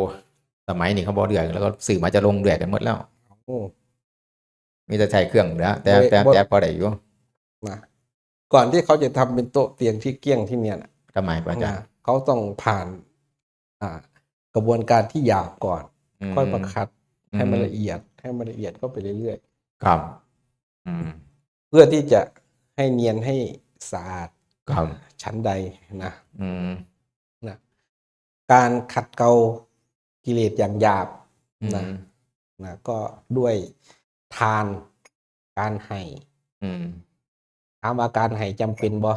ສະໄໝນີ້ເຂົາບໍ່ເລື່ອຍ ແລ້ວກໍຊື້ມາຈະລົງເລື່ອຍກັນໝົດແລ້ວ ໂອ້ ມີແຕ່ໃຊ້ເຄື່ອງເຫຼືອ ແຕ່ ບໍ່ ແຕ່ ບໍ່ ແຕ່ພໍໄດ້ຢູ່ ນະ ກ່ອນທີ່ເຂົາຈະທຳເປັນໂຕະຕຽງທີ່ກ້ຽງທີ່ນຽນນະ ທຳໄມ ພະອາຈານ? ນະ ເຂົາຕ້ອງຜ່ານ ອ່າ ກະບວນການທີ່ຫຍາບກ່ອນ ອືມ ຄ່ອຍມາຂັດໃຫ້ມັນ ອືມ ລະອຽດ ໃຫ້ມັນລະອຽດເຂົ້າໄປເລື້ອຍໆ ຄັບ ອືມ ເພື່ອທີ່ຈະໃຫ້ນຽນໃຫ້ສະອາດ ຄັບ ສັນໃດນະ ອືມ ນະ ການຂັດເກົາກິເລດຢ່າງຫຍາບ ອືມ ນະ ນະ ກໍດ້ວຍທານ ການໃຫ້ ອືມ ຖາມວ່າການໃຫ້ຈຳເປັນບໍ່?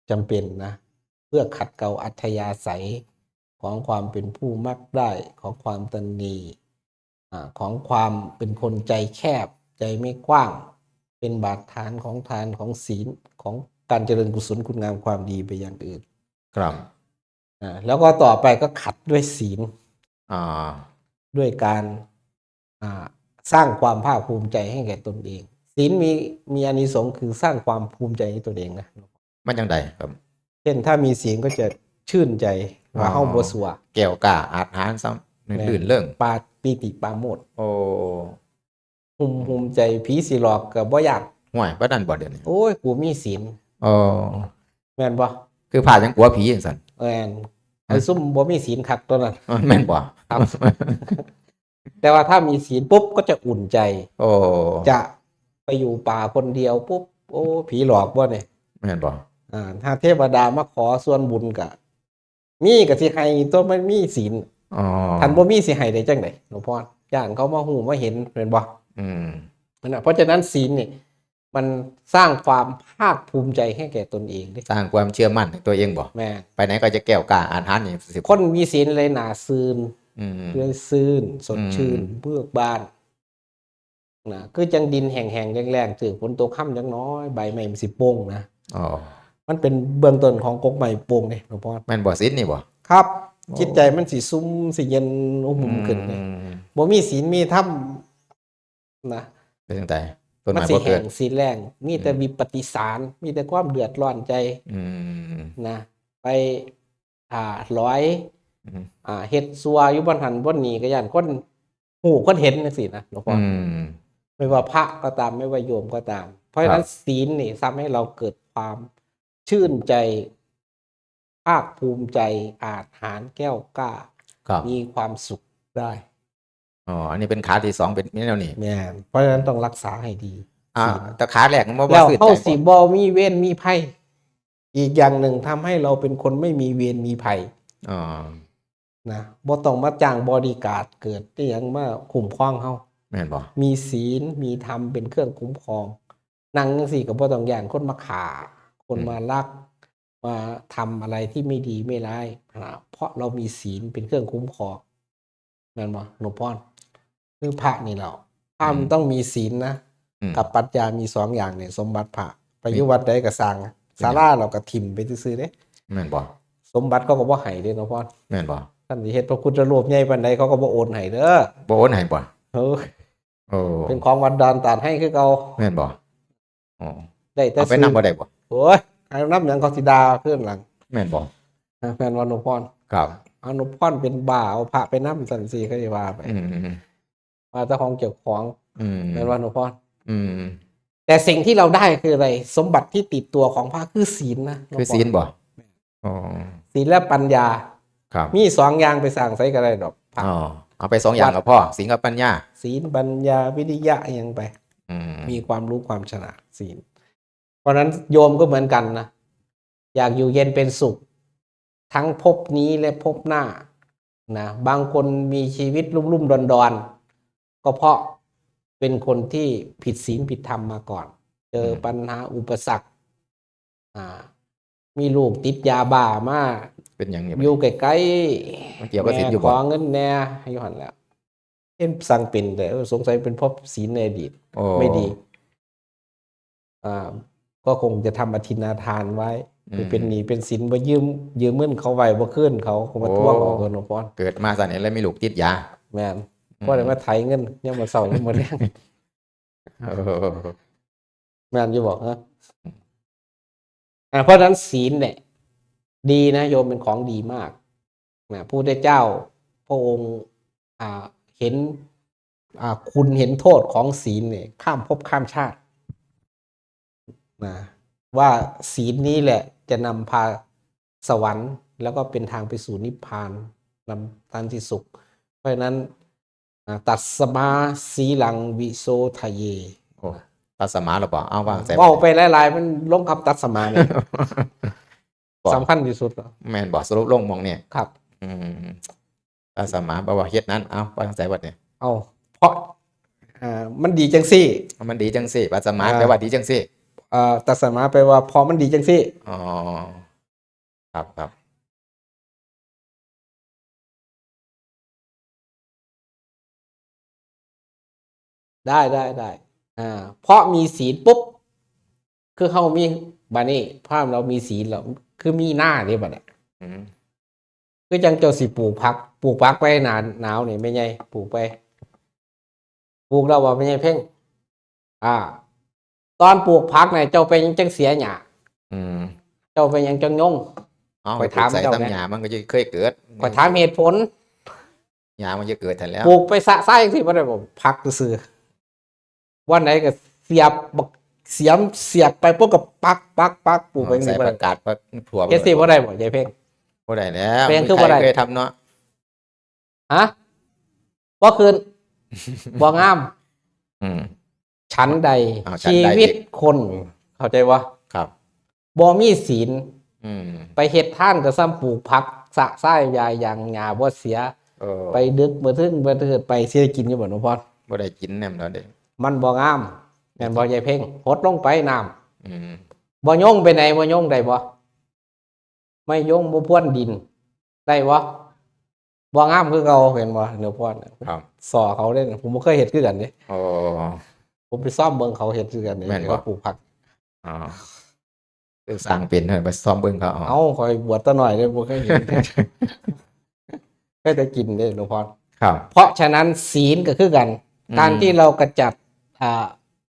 ຈຳເປັນນະ ເພື່ອຂັດເກົາອັດທະຍາໄສຂອງຄວາມເປັນຜູ້ມັກໄດ້ ຂອງຄວາມຕະໜີ່ ອາ ຂອງຄວາມເປັນຄົນໃຈແຄບ ໃຈໄມ່ກວ້າງ ເປັນບາດຖານຂອງທານ ຂອງສິນ ຂອງການຈະເລີນກຸສົນຄຸນງາມຄວາມດີໄປຢ່າງອື່ນ ຄັບ ອາ ແລ້ວກໍຕໍ່ໄປກໍຂັດດ້ວຍສິນ ອ່າ ດ້ວຍການ ອ່າ ສ້າງຄວາມພາກພູມໃຈໃຫ້ແກ່ຕົນເອງ ສິນມີ ມີອານິສົງຄືສ້າງຄວາມພູມໃຈໃຫ້ຕົນເອງນະ ມັນຈັ່ງໃດຄັບ? ເຊັ່ນ ຖ້າມີສິນກໍຈະຊື່ນໃຈວ່າ ອໍ ເຮົາບໍ່ຊົ່ວ ແກ້ວກ້າອາດຫານ ຊ່ຳ ແມ່ນ ລື່ນເລີງ ປາ ປີຕິປາໂມດ ໂອ້ ຫຸ້ມ ຫຸ້ມໃຈ ຜີຊິຫຼອກກໍບໍ່ຢ້ານ ຫ້ວຍ ປານນັ້ນບໍ່ດຽວນີ້? ໂອ້ຍ ກູມີສິນ ອໍ ແມ່ນບໍ່? ຄືພະຍັງກົວຜີຈັ່ງຊັ້ນ ແມ່ນ ອືມ ໃຫ້ຊຸມບໍ່ມີສິນຄັກຕົວນັ້ນ ອໍ ແມ່ນບໍ່? ຄັບ ແຕ່ວ່າຖ້າມີສິນປຸບກໍຈະອຸ່ນໃຈ ໂອ້ ຈະໄປຢູ່ປ່າຄົນດຽວປຸບ ໂອ້ ຜີຫຼອກບໍ່ນີ້ ແມ່ນບໍ່? ອ່າ ຖ້າເທວະດາມາຂໍສ່ວນບຸນກະ ມີກໍຊິໃຫ້ຕົວະ ມັນມີສິນ ອໍ ຄັນບໍ່ມີຊິໃຫ້ໄດ້ຈັ່ງໃດ ຫຼວງພໍ່? ຢ້ານເຂົາມາຮູ້ມາເຫັນແມ່ນບໍ່? ອືມ ນັ້ນນະ ເພາະສະນັ້ນສິນນີ້ ມັນສ້າງຄວາມພາກພູມໃຈໃຫ້ແກ່ຕົນເອງເດ້ ສ້າງຄວາມເຊື່ອໝັ້ນໃຫ້ຕົວເອງບໍ່? ແມ່ນ ໄປໃດກໍຈະແກ້ວກ້າອາດຫານນີ້ ຄົນມີສິນເລີຍໜ້າຊື່ນ ອືມ ເລີຍຊື່ນ ສົດຊື່ນ ອືມ ເບີກບານ ນະ ຄືຈັ່ງດິນແຫ້ງໆ ແລ້ງໆ ຖືກຝົນຕົກຮຳຈັກໜ້ອຍ ໃບໄມ້ມັນຊິໂປ່ງນະ ອໍ ມັນເປັນເບື້ອງຕົ້ນຂອງກົກໄມ້ໂປ່ງເດ້ ຫຼວງພໍ່ ແມ່ນບໍ່? ສິນນີ້ບໍ່? ຄັບ ໂອ້ ຈິດໃຈມັນຊິຊຸ່ມ ຊິເຢັນ ອຸມຫຸ່ມຂຶ້ນເດ້ ອືມ ບໍ່ມີສິນມີທຳ ນະ ເປັນຈັ່ງໃດ? ຕົ້ນໄມ້ບໍ່ເກີດ ມັນຊິແຫ້ງຊິແລ້ງ ມີແຕ່ ອືມ ວິປະຕິສານ ມີແຕ່ຄວາມເດືອດຮ້ອນໃຈ ອືມ ນະ ໄປ ອ່າ ຫຼອຍ ອືມ ອ່າ ເຮັດຊົ່ວຢູ່ບ່ອນຫັ້ນບ່ອນນີ້ ກໍຢ້ານຄົນຮູ້ຄົນເຫັນ ຈັ່ງຊີ້ນະ ຫຼວງພໍ່. ອືມ ບໍ່ວ່າພະກໍຕາມ ບໍ່ວ່າໂຍມກໍຕາມ. ເພາະສະນັ້ນ ຄັບ ສີນນີ້ທຳໃຫ້ເຮົາເກີດຄວາມຊື່ນໃຈ ພາກພູມໃຈ ອາດຫານແກ້ວກ້າ ຄັບ ມີຄວາມສຸກໄດ້. ອໍ ອັນນີ້ເປັນຂາທີສອງ ເປັນແນວນີ້. ແມ່ນ. ເພາະສະນັ້ນຕ້ອງລັກສາໃຫ້ດີ ອ່າ ສີນ. ແຕ່ຂາແລກມັນບໍ່ ແລ້ວ ບໍ່ຄືນໃຈ ເຮົາຊິບໍ່ມີເວນມີໄພ. ອີກຢ່າງໜຶ່ງ ທຳໃຫ້ເຮົາເປັນຄົນໄມ່ມີເວນມີໄພ. ອໍ ນະ ບໍ່ຕ້ອງມາຈ້າງບໍດີກາດເກີດອີ່ຫຍັງມາຄຸ້ມຄອງເຮົາ. ແມ່ນບໍ່? ມີສີນ ມີທຳເປັນເຄື່ອງຄຸ້ມຄອງ. ນັ່ງຈັ່ງຊີ້ກໍບໍ່ຕ້ອງຢ້ານຄົນມາຂ້າ ຄົນ ອືມ ມາລັກ ມາທຳອະໄລທີ່ໄມ່ດີໄມ່ຮ້າຍ ນະ ເພາະເຮົາມີສີນເປັນເຄື່ອງຄຸ້ມຄອງ. ແມ່ນບໍ່ ໜູພອນ? ຄືພະນີ້ແຫຼ້ວ ພະ ອືມ ມັນຕ້ອງມີສີນນະ ອືມ ກັບປັນຍາ ມີສອງຢ່າງນີ້ ສົມບັດພະ. ໄປຢູ່ວັດໃດກໍຊ່າງ ເປັນຫຍັງ? ສາລາເຮົາກໍຖິ້ມໄປຊື່ໆເດ້. ແມ່ນບໍ່? ສົມບັດເຂົາກໍບໍ່ໃຫ້ເດ້ ໜູພອນ. ແມ່ນບໍ່? ຄັນຊິເຮັດພະພຸດທະຮູບໃຫຍ່ປານໃດ ເຂົາກໍບໍ່ໂອນໃຫ້ເດີ. ບໍ່ໂອນໃຫ້ບໍ່? ເອີ ໂອ້ ເປັນຂອງວັດດອນຕາດໄຮຄືເກົ່າ. ແມ່ນບໍ່? ອໍ ໄດ້ແຕ່ ເອົາໄປນຳບໍ່ໄດ້ບໍ່? ໂອ້ຍ ເອົານຳຫຍັງ ເຂົາຊິດ່າຄືນຫຼັງ. ແມ່ນບໍ່? ແມ່ນບໍ່ ໜູພອນ? ຄັບ ອາ ໜູພອນເປັນບ້າ ເອົາພະໄປນຳ ຊັ້ນຊີ້ ເຂົາຊິວ່າໄປ. ອືມ ວ່າແຕ່ຂອງເຈົ້າຂອງ. ອືມ ແມ່ນບໍ່ ໜູພອນ? ອືມ ແຕ່ສິ່ງທີ່ເຮົາໄດ້ຄືອະໄລ? ສົມບັດທີ່ຕິດຕົວຂອງພະຄືສີນນະ. ຄືສີນບໍ່? ອໍ ສີນ ແລະ ປັນຍາ. ຄັບ ມີສອງຢ່າງ ໄປສ້າງໃສກໍໄດ້ດອກ ອໍ ເອົາໄປສອງຢ່າງກໍພໍ ສີນກັບປັນຍາ. ສີນ ປັນຍາ ວິລິຍະ ອີ່ຫຍັງໄປ. ອືມ ມີຄວາມຮູ້ຄວາມຊະນາດ ສີນ. ເພາະນັ້ນໂຍມກໍເໝືອນກັນນະ ຢາກຢູ່ເຢັນເປັນສຸກ ທັງພົບນີ້ ແລະ ພົບໜ້ານະ. ບາງຄົນມີຊີວິດລຸ່ມໆດອນໆ ກໍເພາະເປັນຄົນທີ່ຜິດສິນຜິດທຳມາກ່ອນ ເຈີ ອືມ ປັນຫາອຸປະສັກ ອ່າ ມີລູກຕິດຢາບ້າມາ ເປັນຫຍັງນີ້ ຢູ່ໃກ້ໆ ມັນກ່ຽວກັບສິນຢູ່ບໍ່? ແມ່ຂໍເງິນແດ່ ຢູ່ຫັ້ນແຫຼະ. ເຫັນຊ່າງເປັນແຕ່ ເອີ ສົງໄສເປັນເພາະສິນໃນອະດີດ ໂອ້ ໄມ່ດີ ອ່າ ກໍຄົງຈະທຳອະທິນນາທານໄວ້ ອືມ ເປັນໜີ້ເປັນສິນ ບໍ່ຢືມ ຢືມເງິນເຂົາໄວ້ ບໍ່ຄືນເຂົາ ກໍມາ ໂອ້ ທວງເອົາຕົວ ໜູພອນ. ເກີດມາຊາດນີ້ແລ້ວມີລູກຕິດຢາ. ແມ່ນ. ອືມ ພໍໄດ້ມາໄຖເງິນຍາມມື້ເຊົ້າຍາມມື້ແລງ. ເອີ ແມ່ນຢູ່ບໍ່ ຮະ? ອ່າ ເພາະສະນັ້ນສີນແຫຼະດີນະໂຍມ ເປັນຂອງດີມາກນະ. ພະພຸດທະເຈົ້າພະອົງ ອ່າ ເຫັນ ອ່າ ຄຸນເຫັນໂທດຂອງສີນນີ້ຂ້າມພົບຂ້າມຊາດນະ ວ່າສີນນີ້ແຫຼະຈະນຳພາສະຫວັນ ແລ້ວກໍເປັນທາງໄປສູ່ນິບພານ ນຳສັນຕິສຸກ. ເພາະສະນັ້ນ ອ່າ ຕັດສະມາສີລັງວິໂສທະເຍ. ໂອ້ ຕັດສະມາແລ້ວບໍ່? ເອົາ ວ່າໃສ່ ເວົ້າໄປຫຼາຍໆ ມັນລົງຄຳຕັດສະມານີ້ ບໍ່ ສຳຄັນທີ່ສຸດ. ແມ່ນບໍ່? ສະຫຼຸບລົງໝ່ອງນີ້ ຄັບ ອືມ ຕັດສະມາແປວ່າເຮັດນັ້ນ. ເອົາ ວ່າຈັ່ງໃດບັດນີ້? ເອົາ ເພາະ ເອີ ມັນດີຈັ່ງຊີ້ ມັນດີຈັ່ງຊີ້. ຕັດສະມາ ເອີ ແປວ່າດີຈັ່ງຊີ້. ເອີ ຕັດສະມາແປວ່າເພາະມັນດີຈັ່ງຊີ້. ອໍ ຄັບ ຄັບ ໄດ້ ໄດ້ ໄດ້ ອ່າ ເພາະມີສີນປຸບ ຄືເຮົາມີ ບາດນີ້ພາມເຮົາມີສີນແລ້ວ ຄືມີນາເດ້ບັດນີ້. ອືມ ຄືຈັ່ງເຈົ້າຊິປູກຜັກ ປູກຜັກໄປໜ້າໜາວນີ້ ແມ່ໃຫຍ່ປູກໄປ ປູກແລ້ວບໍ່ ແມ່ໃຫຍ່ເພັງ? ອ່າ ຕອນປູກຜັກນະ ເຈົ້າເປັນຫຍັງຈັ່ງເສຍຫຍ້າ? ອືມ ເຈົ້າເປັນຫຍັງຈັ່ງຍົງ? ເອົ້າ ຂ້ອຍຖາມເຈົ້າ ໃສ່ຕຳຫຍ້າມັນກໍຈະເຄີຍເກີດ. ຂ້ອຍຖາມເຫດຜົນ. ຫຍ້າມັນຈະເກີດຫັ້ນແຫຼ້ວ. ປູກໄປຊະຊາຍຈັ່ງຊີ້ບໍ່ໄດ້ບໍ່? ຜັກຊື່ໆ ວັນໃດກໍສຽບບັກ ສຽມສຽກໄປປຸບກໍປັກ ປັກ ປັກ ປູກໄປຈັ່ງຊີ້ບໍ່ໄດ້. ເຮັດຊີ້ບໍ່ໄດ້ບໍ່ ຍາຍເພັງ? ບໍ່ໄດ້ແລ້ວ. ເປັນຫຍັງຄືບໍ່ໄດ້? ເຄີຍທຳເນາະ. ຮະ? ບໍ່ຂຶ້ນ ບໍ່ງາມ. ອືມ ສັນໃດ ເອົາ ສັນໃດອີກ ຊີວິດຄົນ ເຂົ້າໃຈບໍ່? ຄັບ ບໍ່ມີສິນ. ອືມ ໄປເຮັດທານກໍສ່ຳປູກຜັກຊະຊາຍຢາຍຢາງຫຍ້າບໍ່ເສຍ. ເອີ ໄປດຶກບໍ່ເຖິງບໍ່ເທີດ ໄປຊິໄດ້ກິນຢູ່ບໍ່ ໜູພອນ? ບໍ່ໄດ້ກິນແນມແລ້ວເດ້. ມັນບໍ່ງາມ ແມ່ນບໍ່ ຍາຍເພັງ? ຫົດລົງໄປນ້ຳ. ອືມ ບໍ່ຍົງໄປໃນ ບໍ່ຍົງໄດ້ບໍ່? ໄມ້ຍົງບໍ່ພວນດິນ ໄດ້ບໍ່? ບໍ່ງາມຄືເກົ່າ ເຫັນບໍ່ ໜູພອນ? ຄັບ ສໍ້ເຂົາເດ້ ຜົມບໍ່ເຄີຍເຮັດຄືກັນເດ້. ອໍ ຜົມໄປຊອມເບິ່ງເຂົາເຮັດຄືກັນເດ້. ແມ່ນບໍ່? ເຂົາປູກຜັກ. ອໍ ຄືສ້າງເປັນ ໄປຊອມເບິ່ງເຂົາ. ເອົ້າ ຂ້ອຍບວດແຕ່ນ້ອຍເດ້ ບໍ່ເຄີຍເຫັນ ເຄີຍແຕ່ກິນເດ້ ໜູພອນ. ຄັບ ເພາະສະນັ້ນ ສິນກໍຄືກັນ ອືມ ການທີ່ເຮົາກະຈັດ ອ່າ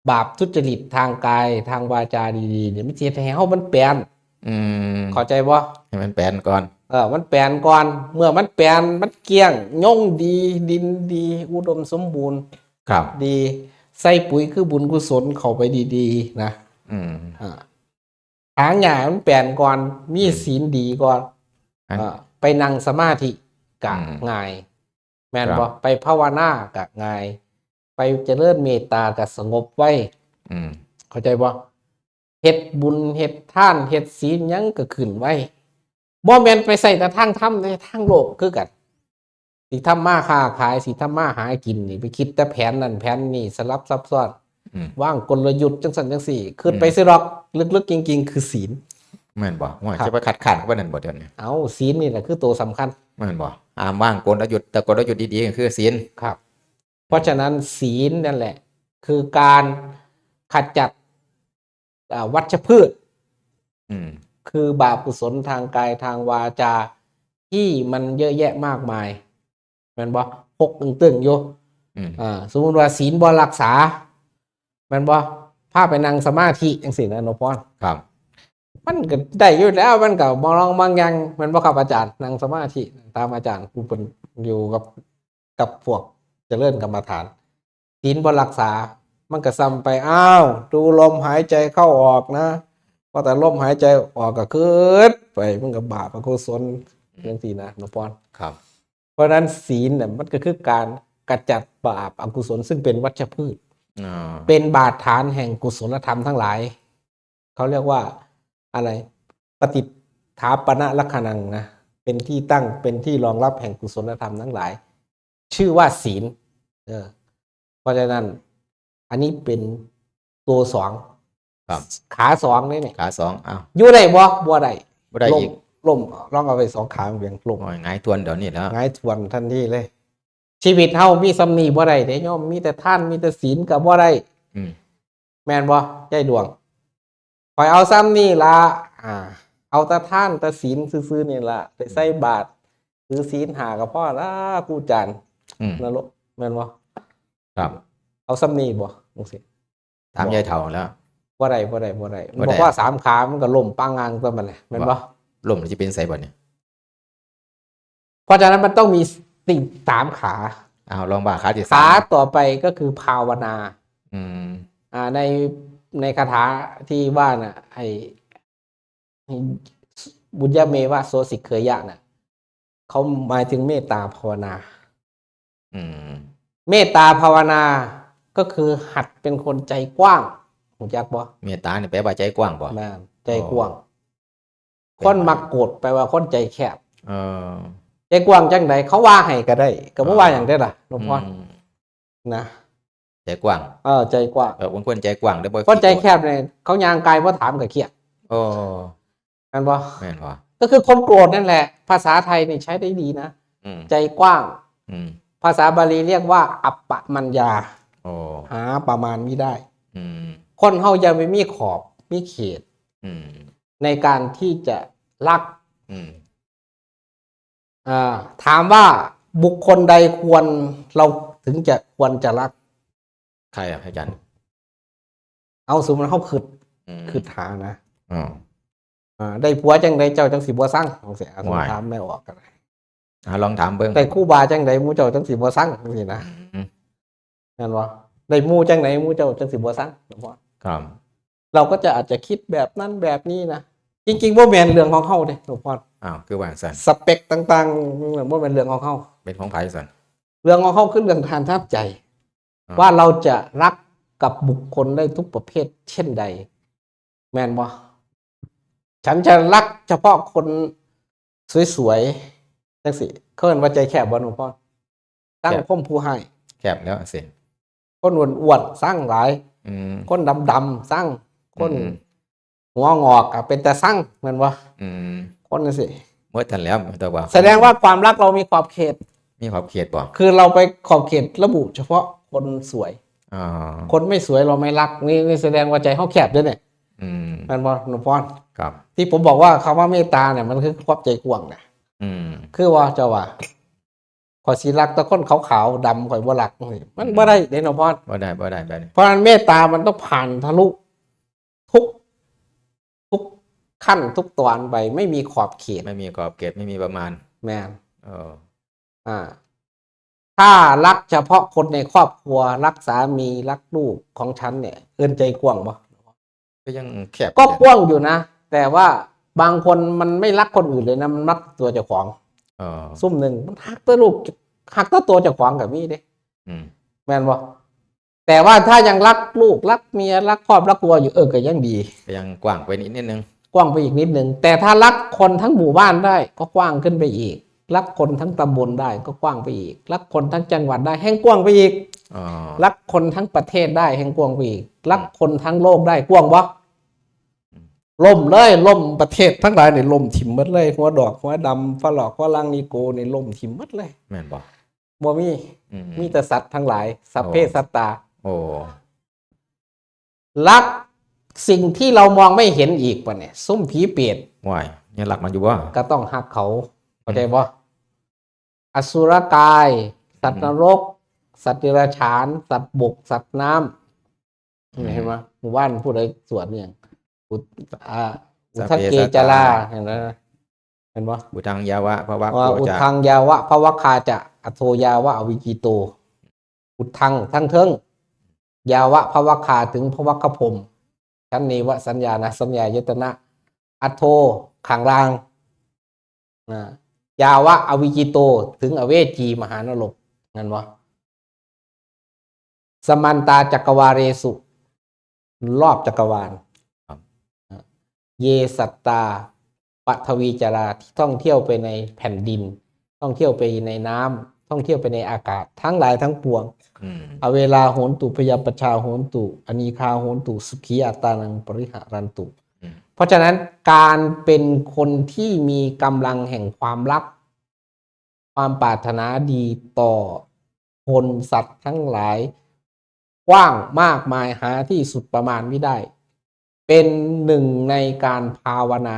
ບາບທຸດຈະລິດທາງກາຍ ທາງວາຈາດີໆນີ້ ມັນຊິເຮັດໃຫ້ເຮົາມັນແປນ. ອືມ ເຂົ້າໃຈບໍ່? ໃຫ້ມັນແປນກ່ອນ. ເອີ ມັນແປນກ່ອນ ເມື່ອມັນແປນ ມັນກ້ຽງ ຍົງດີ ດິນດີ ອຸດົມສົມບູນ ครับ ດີ ໃສ່ປຸ໋ຍຄືບຸນກຸສົນເຂົ້າໄປດີໆ ນະ ອືມ ອ່າ ຖາງຫຍ້າມັນແປນກ່ອນ ມີ ອືມ ສີນດີກ່ອນ ອັນ ເອີ ໄປນັ່ງສະມາທິກະ ອືມ ງ່າຍ ແມ່ນບໍ່? ໄປພາວະນາກະງ່າຍ ໄປຈະເລີນເມດຕາກະສະຫງົບໄວ ອືມ ເຂົ້າໃຈບໍ່? ເຮັດບຸນ ເຮັດທານ ເຮັດສີນຫຍັງກະຂຶ້ນໄວ ບໍ່ແມ່ນໄປໃຊ້ແຕ່ທາງທຳເດ້ ທາງໂລກຄືກັນ ຊິທຳມາຄ້າຂາຍ ຊິທຳມາຫາກິນນີ້ ໄປຄິດແຕ່ແຜນນັ້ນແຜນນີ້ ສະຫຼັບຊັບຊ້ອນ ອືມ ວາງກົນລະຍຸດຈັ່ງຊັ້ນຈັ່ງຊີ້ ອືມ ຄຶດໄປຊິດອກ ເລິກໆ ຈິງໆ ຄືສີນ ແມ່ນບໍ່? ໂອ້ຍ ຄັບ ຈະໄປຄັດຄ້ານກັບອັນນັ້ນບໍ່ດຽວນີ້? ເອົ້າ ສີນນີ້ແຫຼະຄືໂຕສຳຄັນ ແມ່ນບໍ່? ອາ ວາງກົນລະຍຸດ ແຕ່ກົນລະຍຸດດີໆ ຄືສີນ ຄັບ ເພາະສະນັ້ນ ສີນນັ້ນແຫຼະ ຄືການຂະຈັດ ອ່າ ວັດຊະພືດ ອືມ ຄືບາບກຸສົນທາງກາຍທາງວາຈາ ທີ່ມັນເຍອະແຍະມາກມາຍ ແມ່ນບໍ່? ປົກຕຶງໆ ຢູ່ ອືມ ອ່າ ສົມມຸດວ່າ ສີນບໍ່ຮັກສາ ແມ່ນບໍ່? ພາໄປນັ່ງສະມາທິຈັ່ງຊີ້ນະ ໜູພອນ ຄັບ ມັນກະໄດ້ຢູ່ແລ້ວ ມັນກະມາລອງມາຍັ່ງ ແມ່ນບໍ່ຄັບອາຈານ? ນັ່ງສະມາທິຕາມອາຈານຜູ້ເພິ່ນຢູ່ກັບ ກັບພວກຈະເລີນກຳມະຖານ ສິນບໍ່ຮັກສາ ມັນກະສ່ຳໄປ ອ້າວ ດູລົມຫາຍໃຈເຂົ້າອອກນະ ພໍແຕ່ລົມຫາຍໃຈອອກກະຄຶດໄປ ມັນກະບາບອະກຸສົນ ອືມ ຈັ່ງຊີ້ນະ ໜູພອນ ຄັບ ເພາະສະນັ້ນ ສິນນະ ມັນກະຄືການກະຈັດບາບອະກຸສົນ ຊຶ່ງເປັນວັດຊະພືດ ເປັນບາດຖານແຫ່ງກຸສົນລະທຳທັງຫຼາຍ ເຂົາຮຽກວ່າອະໄລ ປະຕິຖາປະນະລັກຂະນັງນະ ເປັນທີ່ຕັ້ງ ເປັນທີ່ລອງຮັບແຫ່ງກຸສົນລະທຳທັງຫຼາຍ ຊື່ວ່າສິນ ເອີ ເພາະສະນັ້ນ ອັນນີ້ເປັນໂຕສອງ ຄັບ ຂາສອງເດ້ນີ້ ຂາສອງ ອ້າວ ຢູ່ໄດ້ບໍ່? ບໍ່ໄດ້ ບໍ່ໄດ້ອີກ ລົ້ມ ລ້ມເອົາໄປສອງຂາ ບຽງລົ້ມ ໂອ້ຍ ຫງາຍທວນດຽວນີ້ແລ້ວ ຫງາຍທວນທັນທີເລີຍ ຊີວິດເຮົາມີສ່ຳນີ້ບໍ່ໄດ້ເດ້ໂຍມ ມີແຕ່ທານ ມີແຕ່ສິນກະບໍ່ໄດ້ ອືມ ແມ່ນບໍ່ ຍາຍດວງ? ຂ້ອຍເອົາສ່ຳນີ້ລະ ອ່າ ເອົາແຕ່ທານແຕ່ສິນຊື່ໆ ນີ້ລະ ໄປໃສ່ບາດ ຖືສິນຫ້າກະພໍລະ ຄູຈານ ອືມ ນະໂລກ ແມ່ນບໍ່? ຄັບ ເອົາສ່ຳນີ້ບໍ່? ຈັ່ງຊີ້ ຖາມຍາຍເຖົ້າແລ້ວ ບໍ່ໄດ້ ບໍ່ໄດ້ ບໍ່ໄດ້ ບໍ່ໄດ້ ບໍ່ພໍສາມຂາ ມັນກະລົ້ມປາງງາງຕົວະ ມັນແມ່ນບໍ່? ບໍ່ ລົ້ມແລ້ວຊິເປັນໃສບາດນີ້? ເພາະສະນັ້ນມັນຕ້ອງມີສະຕິສາມຂາ ເອົາ ລອງວ່າຂາທີສາມ ຂາຕໍ່ໄປກະຄືພາວະນາ ອືມ ອ່າ ໃນ ໃນຄາຖາທີ່ວ່ານະ ໄອ້ ບຸນຍະເມວະໂສສິເຂຍະນະ ເຂົາໝາຍເຖິງເມດຕາພາວະນາ ອືມ ເມດຕາພາວະນາກະຄືຫັດເປັນຄົນໃຈກວ້າງ ຮູ້ຈັກບໍ່? ເມດຕານີ້ແປວ່າໃຈກວ້າງບໍ່? ແມ່ນ ໃຈກວ້າງ ອໍ ຄົນມັກໂກດແປວ່າຄົນໃຈແຄບ ເອີ ໃຈກວ້າງຈັ່ງໃດ? ເຂົາວ່າໃຫ້ກະໄດ້ ກະບໍ່ວ່າຫຍັງເດ້ລະ ອືມ ຫຼວງພໍ່ ອືມ ນະ ໃຈກວ້າງ ເອີ ໃຈກວ້າງ ເອີ ຄົນໃຈກວ້າງເດ້ ບໍ່ ຄົນໃຈແຄບນີ້ ເຂົາຍ່າງກາຍບໍ່ຖາມກະຄຽດ ໂອ້ ແມ່ນບໍ່? ແມ່ນບໍ່? ກະຄືຄົນໂກດນັ້ນແຫຼະ ພາສາໄທນີ້ໃຊ້ໄດ້ດີນະ ອືມ ໃຈກວ້າງ ອືມ ພາສາບາລີຮຽກວ່າ ອັບປະມັນຍາ ໂອ້ ຫາປະມານມິໄດ້ ອືມ ຄົນເຮົາຢ່າໄປມີຂອບມີເຂດ ອືມ ໃນການທີ່ຈະລັກ ອືມ ອ່າ ຖາມວ່າບຸກຄົນໃດຄວນ ເຮົາເຖິງຈະ ຄວນຈະລັກ? ໃຜອະ ອາຈານ? ເອົາ ສົມມຸດເຮົາຄຶດ ອືມ ຄຶດຫານະ ອໍ ອ່າ ໄດ້ຜົວຈັ່ງໃດເຈົ້າຈັ່ງຊິບໍ່ຊັງ ຈັ່ງຊີ້ ສົມມຸດ ໂອ້ຍ ຖາມແມ່ອອກກະໄດ້ ອ່າ ລອງຖາມເບິ່ງ ໄດ້ຄູບາຈັ່ງໃດໝູ່ເຈົ້າຈັ່ງຊິບໍ່ຊັງ ຈັ່ງຊີ້ນະ ອືມ ແມ່ນບໍ່? ໄດ້ໝູ່ຈັ່ງໃດໝູ່ເຈົ້າຈັ່ງຊິບໍ່ຊັງ ສົມມຸດ ຄັບ ເຮົາກະຈະອາດຈະຄິດແບບນັ້ນແບບນີ້ນະ ຈິງໆ ບໍ່ແມ່ນເລື່ອງຂອງເຮົາເດ້ ສົມມຸດ ອ້າວ ຄືວ່າຈັ່ງຊັ້ນ? ສະເປັກຕ່າງໆ ບໍ່ແມ່ນເລື່ອງຂອງເຮົາ ເປັນຂອງໃຜຊັ້ນ? ເລື່ອງຂອງເຮົາຄືເລື່ອງທາງໃຈ ອ່າ ວ່າເຮົາຈະຮັກກັບບຸກຄົນໄດ້ທຸກປະເພດເຊັ່ນໃດ ແມ່ນບໍ່? ສັນຈະລັກສະເພາະຄົນສວຍໆ ຈັ່ງຊີ້ ເຂົາເອີ້ນວ່າໃຈແຄບບໍ່ ໜູພອນ? ສັງຄົມຜູ້ຮ້າຍ ແຄບແລ້ວຈັ່ງຊີ້ ຄົນອ້ວນໆ ຊັງຫຼາຍ ອືມ ຄົນດຳໆ ຊັງ ຄົນ ອືມ ຫົວງອກກະເປັນຕາຊັງ ແມ່ນບໍ່? ອືມ ຄົນຈັ່ງຊີ້ ໝົດຫັ້ນແລ້ວ ແຕ່ວ່າ ສະແດງວ່າຄວາມຮັກເຮົາມີຂອບເຂດ ມີຂອບເຂດບໍ່? ຄືເຮົາໄປຂອບເຂດລະບຸສະເພາະຄົນສວຍ ອໍ ຄົນໄມ່ສວຍເຮົາໄມ່ຮັກ ນີ້ ນີ້ສະແດງວ່າໃຈເຮົາແຄບເດ້ນີ້ ອືມ ແມ່ນບໍ່ ໜູພອນ? ຄັບ ທີ່ຜົມບອກວ່າຄຳວ່າເມດຕານີ້ ມັນຄືຄວາມໃຈກວ້າງນະ ອືມ ຄືວ່າເຈົ້າວ່າ ຂ້ອຍຊິຮັກແຕ່ຄົນຂາວໆ ດຳຂ້ອຍບໍ່ຮັກ ມັນ ອືມ ບໍ່ໄດ້ເດ້ ໜູພອນ ບໍ່ໄດ້ ບໍ່ໄດ້ແບບນີ້ ເພາະສະນັ້ນເມດຕາມັນຕ້ອງຜ່ານທະລຸ ທຸກ ທຸກ ຂັ້ນທຸກຕອນໄປ ໄມ່ມີຂອບເຂດ ໄມ່ມີຂອບເຂດ ໄມ່ມີປະມານ ແມ່ນ ເອີ ອ່າ ຖ້າລັກສະເພາະຄົນໃນຄອບຄົວ ລັກສາມີ ລັກລູກຂອງສັນເນີ້ຍ ເອີ້ນໃຈກວ້າງບໍ່? ກໍຍັງແຄບ ກໍກວ້າງຢູ່ນະ ແຕ່ວ່າບາງຄົນມັນໄມ່ລັກຄົນອື່ນເລີຍນະ ມັນລັກຕົວເຈົ້າຂອງ ເອີ ຊຸມໜຶ່ງມັນຮັກແຕ່ລູກ ຮັກແຕ່ຕົວເຈົ້າຂອງກໍມີເດ້ ອືມ ແມ່ນບໍ່? ແຕ່ວ່າຖ້າຍັງລັກລູກ ລັກເມຍ ລັກຄອບລັກຄົວຢູ່ ເອີ ກໍຍັງດີ ກໍຍັງກວ້າງໄປອີກນິດໜຶ່ງ ກວ້າງໄປອີກນິດໜຶ່ງ ແຕ່ຖ້າລັກຄົນທັງໝູ່ບ້ານໄດ້ ກໍກວ້າງຂຶ້ນໄປອີກ ລັກຄົນທັງຕຳບົນໄດ້ ກໍກວ້າງໄປອີກ ລັກຄົນທັງຈັງຫວັດໄດ້ ແຮ່ງກວ້າງໄປອີກ ອໍ ລັກຄົນທັງປະເທດໄດ້ ແຮ່ງກວ້າງໄປອີກ ລັກ ອືມ ຄົນທັງໂລກໄດ້ ກວ້າງບໍ່? ອືມ ລົ້ມເລີຍ ລົ້ມ ປະເທດທັງຫຼາຍນີ້ລົ້ມຖິ້ມໝົດເລີຍ ຫົວດອກຫົວດຳ ຝຣັ່ງຝຣັ່ງ ນີໂກນີ້ລົ້ມຖິ້ມໝົດເລີຍ ແມ່ນບໍ່? ບໍ່ມີ ອືມ ມີແຕ່ສັດທັງຫຼາຍ ສັບເພ ໂອ້ ສັດຕາ ໂອ້ ລັກສິ່ງທີ່ເຮົາມອງໄມ່ເຫັນອີກປະນີ້ ຊຸມຜີເປດ ວ້າຍ ຍັງລັກມັນຢູ່ບໍ່? ກໍຕ້ອງຮັກເຂົາ ເຂົ້າໃຈບໍ່? ອະສຸລະກາຍ ສັດນະລົກ ອືມ ສັດເດຍລະສານ ສັດບົກ ສັດນ້ຳ ອືມ ເຫັນບໍ່? ໝູ່ບ້ານຜູ້ໃດສວດຫຍັງ ອຸ ອ່າ ອຸ ສັບເພ ທັກເກ ສັດຕາ ຈາລາ ເຫັນບໍ່? ເຫັນບໍ່? ອຸທັງ ຢາວະ ພະວະ ວ່າ ໂຄ ອະ ອຸ ຈະ ທັງ ຢາວະ ພະວະຄາ ຈະ ອະໂທ ຢາວະ ອະວິກິໂຕ ອຸທັງ ທັງເທິງ ຢາວະ ພະວະຄາ ເຖິງພະວະຄະພົມ ສັນເນວະ ສັນຍານະ ສັນຍາຍະຕະນະ ອະໂທ ຂ້າງລ່າງ ນະ ຢາວະ ອະວິກິໂຕ ເຖິງອະເວຈີ ມະຫານະລົກ ແມ່ນບໍ່? ສະມັນຕາຈັກກະວາເລສຸ ລອບຈັກກະວານ ຄັບ ນະ ເຢສັດຕາ ປະທະວີຈາລາ ທີ່ທ່ອງທ່ຽວໄປໃນແຜ່ນດິນ ທ່ອງທ່ຽວໄປໃນນ້ຳ ທ່ອງທ່ຽວໄປໃນອາກາດ ທັງຫຼາຍທັງປວງ ອືມ ອະເວລາໂຫນຕຸ ພະຍາປັດຊາໂຫນຕຸ ອະນີຄາໂຫນຕຸ ສຸຂີອັດຕານັງປະລິຫະຣັນຕຸ ອືມ ເພາະສະນັ້ນ ການເປັນຄົນທີ່ມີກຳລັງແຫ່ງຄວາມລັກ ຄວາມປາດຖະໜາດີຕໍ່ຄົນສັດທັງຫຼາຍ ກວ້າງມາກມາຍ ຫາທີ່ສຸດປະມານມິໄດ້ ເປັນໜຶ່ງໃນການພາວະນາ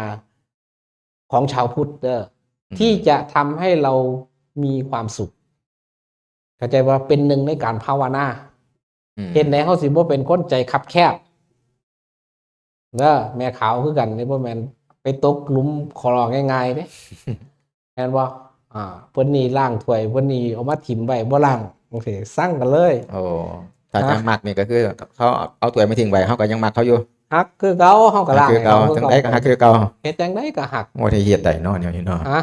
ຂອງຊາວພຸດເດີ ອືມ ທີ່ຈະທຳໃຫ້ເຮົາມີຄວາມສຸກ ເຂົ້າໃຈບໍ່? ເປັນໜຶ່ງໃນການພາວະນາ ອືມ ເຮັດໃດເຮົາຊິບໍ່ເປັນຄົນໃຈຄັບແຄບ ເດີ ແມ່ຂາວຄືກັນເດ້ ບໍ່ແມ່ນໄປຕົກຫຼຸມຂໍຮ້ອງງ່າຍໆເດ້ ແມ່ນບໍ່? ອ່າ ເພິ່ນນີ້ລ້າງຖ້ວຍ ເພິ່ນນີ້ເອົາມາຖິ້ມໄວ້ ບໍ່ລ້າງ ຈັ່ງຊີ້ ຊັງກັນເລີຍ. ໂອ້ ຖ້າ ຮະ? ຈັງມັກນີ້ກໍຄືເຂົາເອົາຖ້ວຍມາຖິ້ມໄວ້ ເຮົາກໍຍັງມັກເຂົາຢູ່ ຮັກຄືເກົ່າ ເຮົາກໍລ້າງໃຫ້ເຂົາຄືເກົ່າ ຈັ່ງໃດກໍຮັກຄືເກົ່າ ເຮັດຈັ່ງໃດກໍຮັກ. ໂອ້ ໄດ້ເຮັດໄດ້ເນາະ ແນວນີ້ເນາະ ຮະ?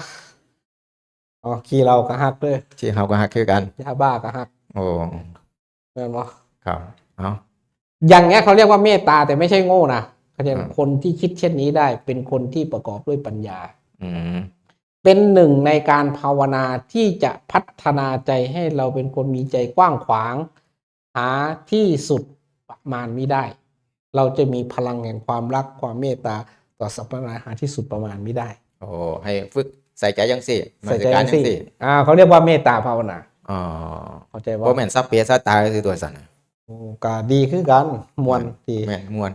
ອໍ ຂີ້ເຫຼົ້າກໍຮັກເດີ ຂີ້ເຫຼົ້າກໍຮັກຄືກັນ ຢາບ້າກໍຮັກ. ໂອ້ ແມ່ນບໍ່? ครับ ເອົ້າ อย่างเงี้ยเขาเรียกว่าเมตตา แต่ไม่ใช่โง่นะ เข้าใจไหม? อืม คนที่คิดเช่นนี้ได้ เป็นคนที่ประกอบด้วยปัญญา อืม เป็นหนึ่งในการภาวนาที่จะพัฒนาใจให้เราเป็นคนมีใจกว้างขวาง หาที่สุดประมาณมิได้ เราจะมีพลังแห่งความรัก ความเมตตาต่อสรรพสัตว์ทั้งหลาย หาที่สุดประมาณมิได้ ໂອ້ ໃຫ້ຝຶກໃສ່ໃຈຈັ່ງຊີ້ ໃສ່ໃຈຈັ່ງຊີ້ ມະນະສິການຈັ່ງຊີ້ ອ່າ ເຂົາເອີ້ນວ່າເມດຕາພາວະນາ. ອໍ ເຂົ້າໃຈບໍ່? ບໍ່ແມ່ນສັບເພສັດຕາຊື່ຕົວຊັ້ນນະ. ໂອ້ ກະດີຄືກັນ ມ່ວນ ແມ່ນ ດີ ແມ່ນ ມ່ວນ.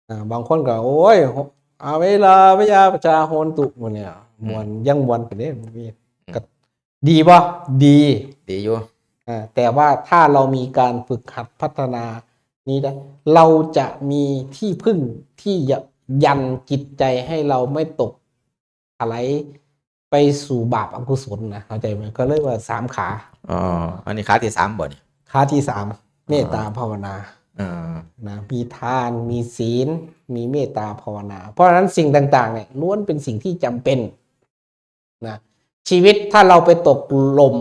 ອ່າ ບາງຄົນກໍ ໂອ້ຍ ອະເວລາ ວະຍາ ປະຊາ ໂຫນຕຸ ໝູ່ນີ້ ອືມ ມ່ວນ ຍັງມ່ວນປານນີ້ ບໍ່ມີ ອືມ ກໍ ດີບໍ່? ດີ ດີຢູ່ ອ່າ ແຕ່ວ່າຖ້າເຮົາມີການຝຶກຫັດພັດທະນານີ້ໄດ້ ເຮົາຈະມີທີ່ເພິ່ງທີ່ຍະ ຢັນຈິດໃຈໃຫ້ເຮົາໄມ່ຕົກຖະໄຫຼໄປສູ່ບາບອະກຸສົນນະ ເຂົ້າໃຈໄໝ? ກໍເລີຍວ່າສາມຂາ. ອໍ ອັນນີ້ຂາທີສາມບໍ່ນີ້? ຂາທີສາມ ເມດຕາ ອໍ ພາວະນາ ເອີ ນະ ມີທານ ມີສິນ ມີເມດຕາພາວະນາ. ເພາະສະນັ້ນ ສິ່ງຕ່າງໆນີ້ ລ້ວນເປັນສິ່ງທີ່ຈຳເປັນ ນະ ຊີວິດຖ້າເຮົາໄປຕົກຫຼົ່ມ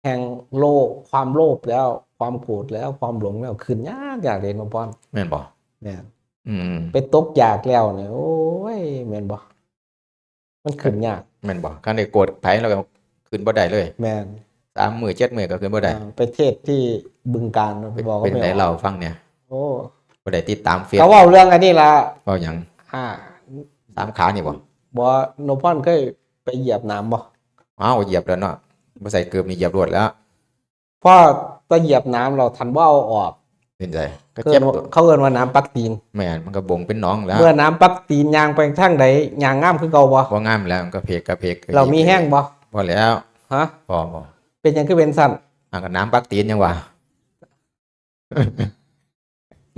ແຫ່ງໂລກ ຄວາມໂລບແລ້ວ ຄວາມໂກດແລ້ວ ຄວາມຫຼົງແລ້ວ ຂຶ້ນຍາກ ຍາກເດ້ ນ້ອງປອນ ແມ່ນບໍ່? ແມ່ນ ອືມ ໄປຕົກຢາກແລ້ວນີ້ ໂອ້ຍ ແມ່ນບໍ່? ມັນຂຶ້ນຍາກ ແມ່ນບໍ່? ຄັນໄດ້ໂກດໃຜແລ້ວກໍຂຶ້ນບໍ່ໄດ້ເລີຍ ແມ່ນ ສາມມື້ເຈັດມື້ກໍຂຶ້ນບໍ່ໄດ້. ອ່າ ໄປເທດທີ່ບຶງການ ໄປບອກເຂົາ ເປັນໃດເລົ່າຟັງແດ່. ໂອ້ ບໍ່ໄດ້ຕິດຕາມເຟສ ກໍເວົ້າເລື່ອງອັນນີ້ລະ. ເວົ້າຫຍັງ? ອ່າ ສາມຂານີ້ບໍ່? ບໍ່ ໂນພອນເຄີຍໄປຢຽບໜາມບໍ່? ອ້າວ ຢຽບແລ້ວເນາະ ບໍ່ໃສ່ເກີບນີ້ຢຽບໂລດແລ້ວ. ພໍຕະຢຽບໜາມແລ້ວ ທ່ານບໍ່ເອົາອອກ ເປັນໃດ? ກໍເຈັບ ເອີ້ນວ່າ ເຂົາເອີ້ນວ່າໜາມປັກຕີນ. ແມ່ນ ມັນກໍບົ່ງເປັນໜອງແລ້ວ. ເມື່ອໜາມປັກຕີນ ຍ່າງໄປທາງໃດ ຍ່າງງາມຄືເກົ່າບໍ່? ບໍ່ງາມແລ້ວ ມັນກໍເພກກະເພກ. ແລ້ວມີແຮງບໍ່? ບໍ່ແລ້ວ. ຮະ? ບໍ່ ບໍ່. ເປັນຫຍັງຄືເປັນຊັ້ນ? ອ່າ ກໍໜາມປັກຕີນຫຍັງຫວາ?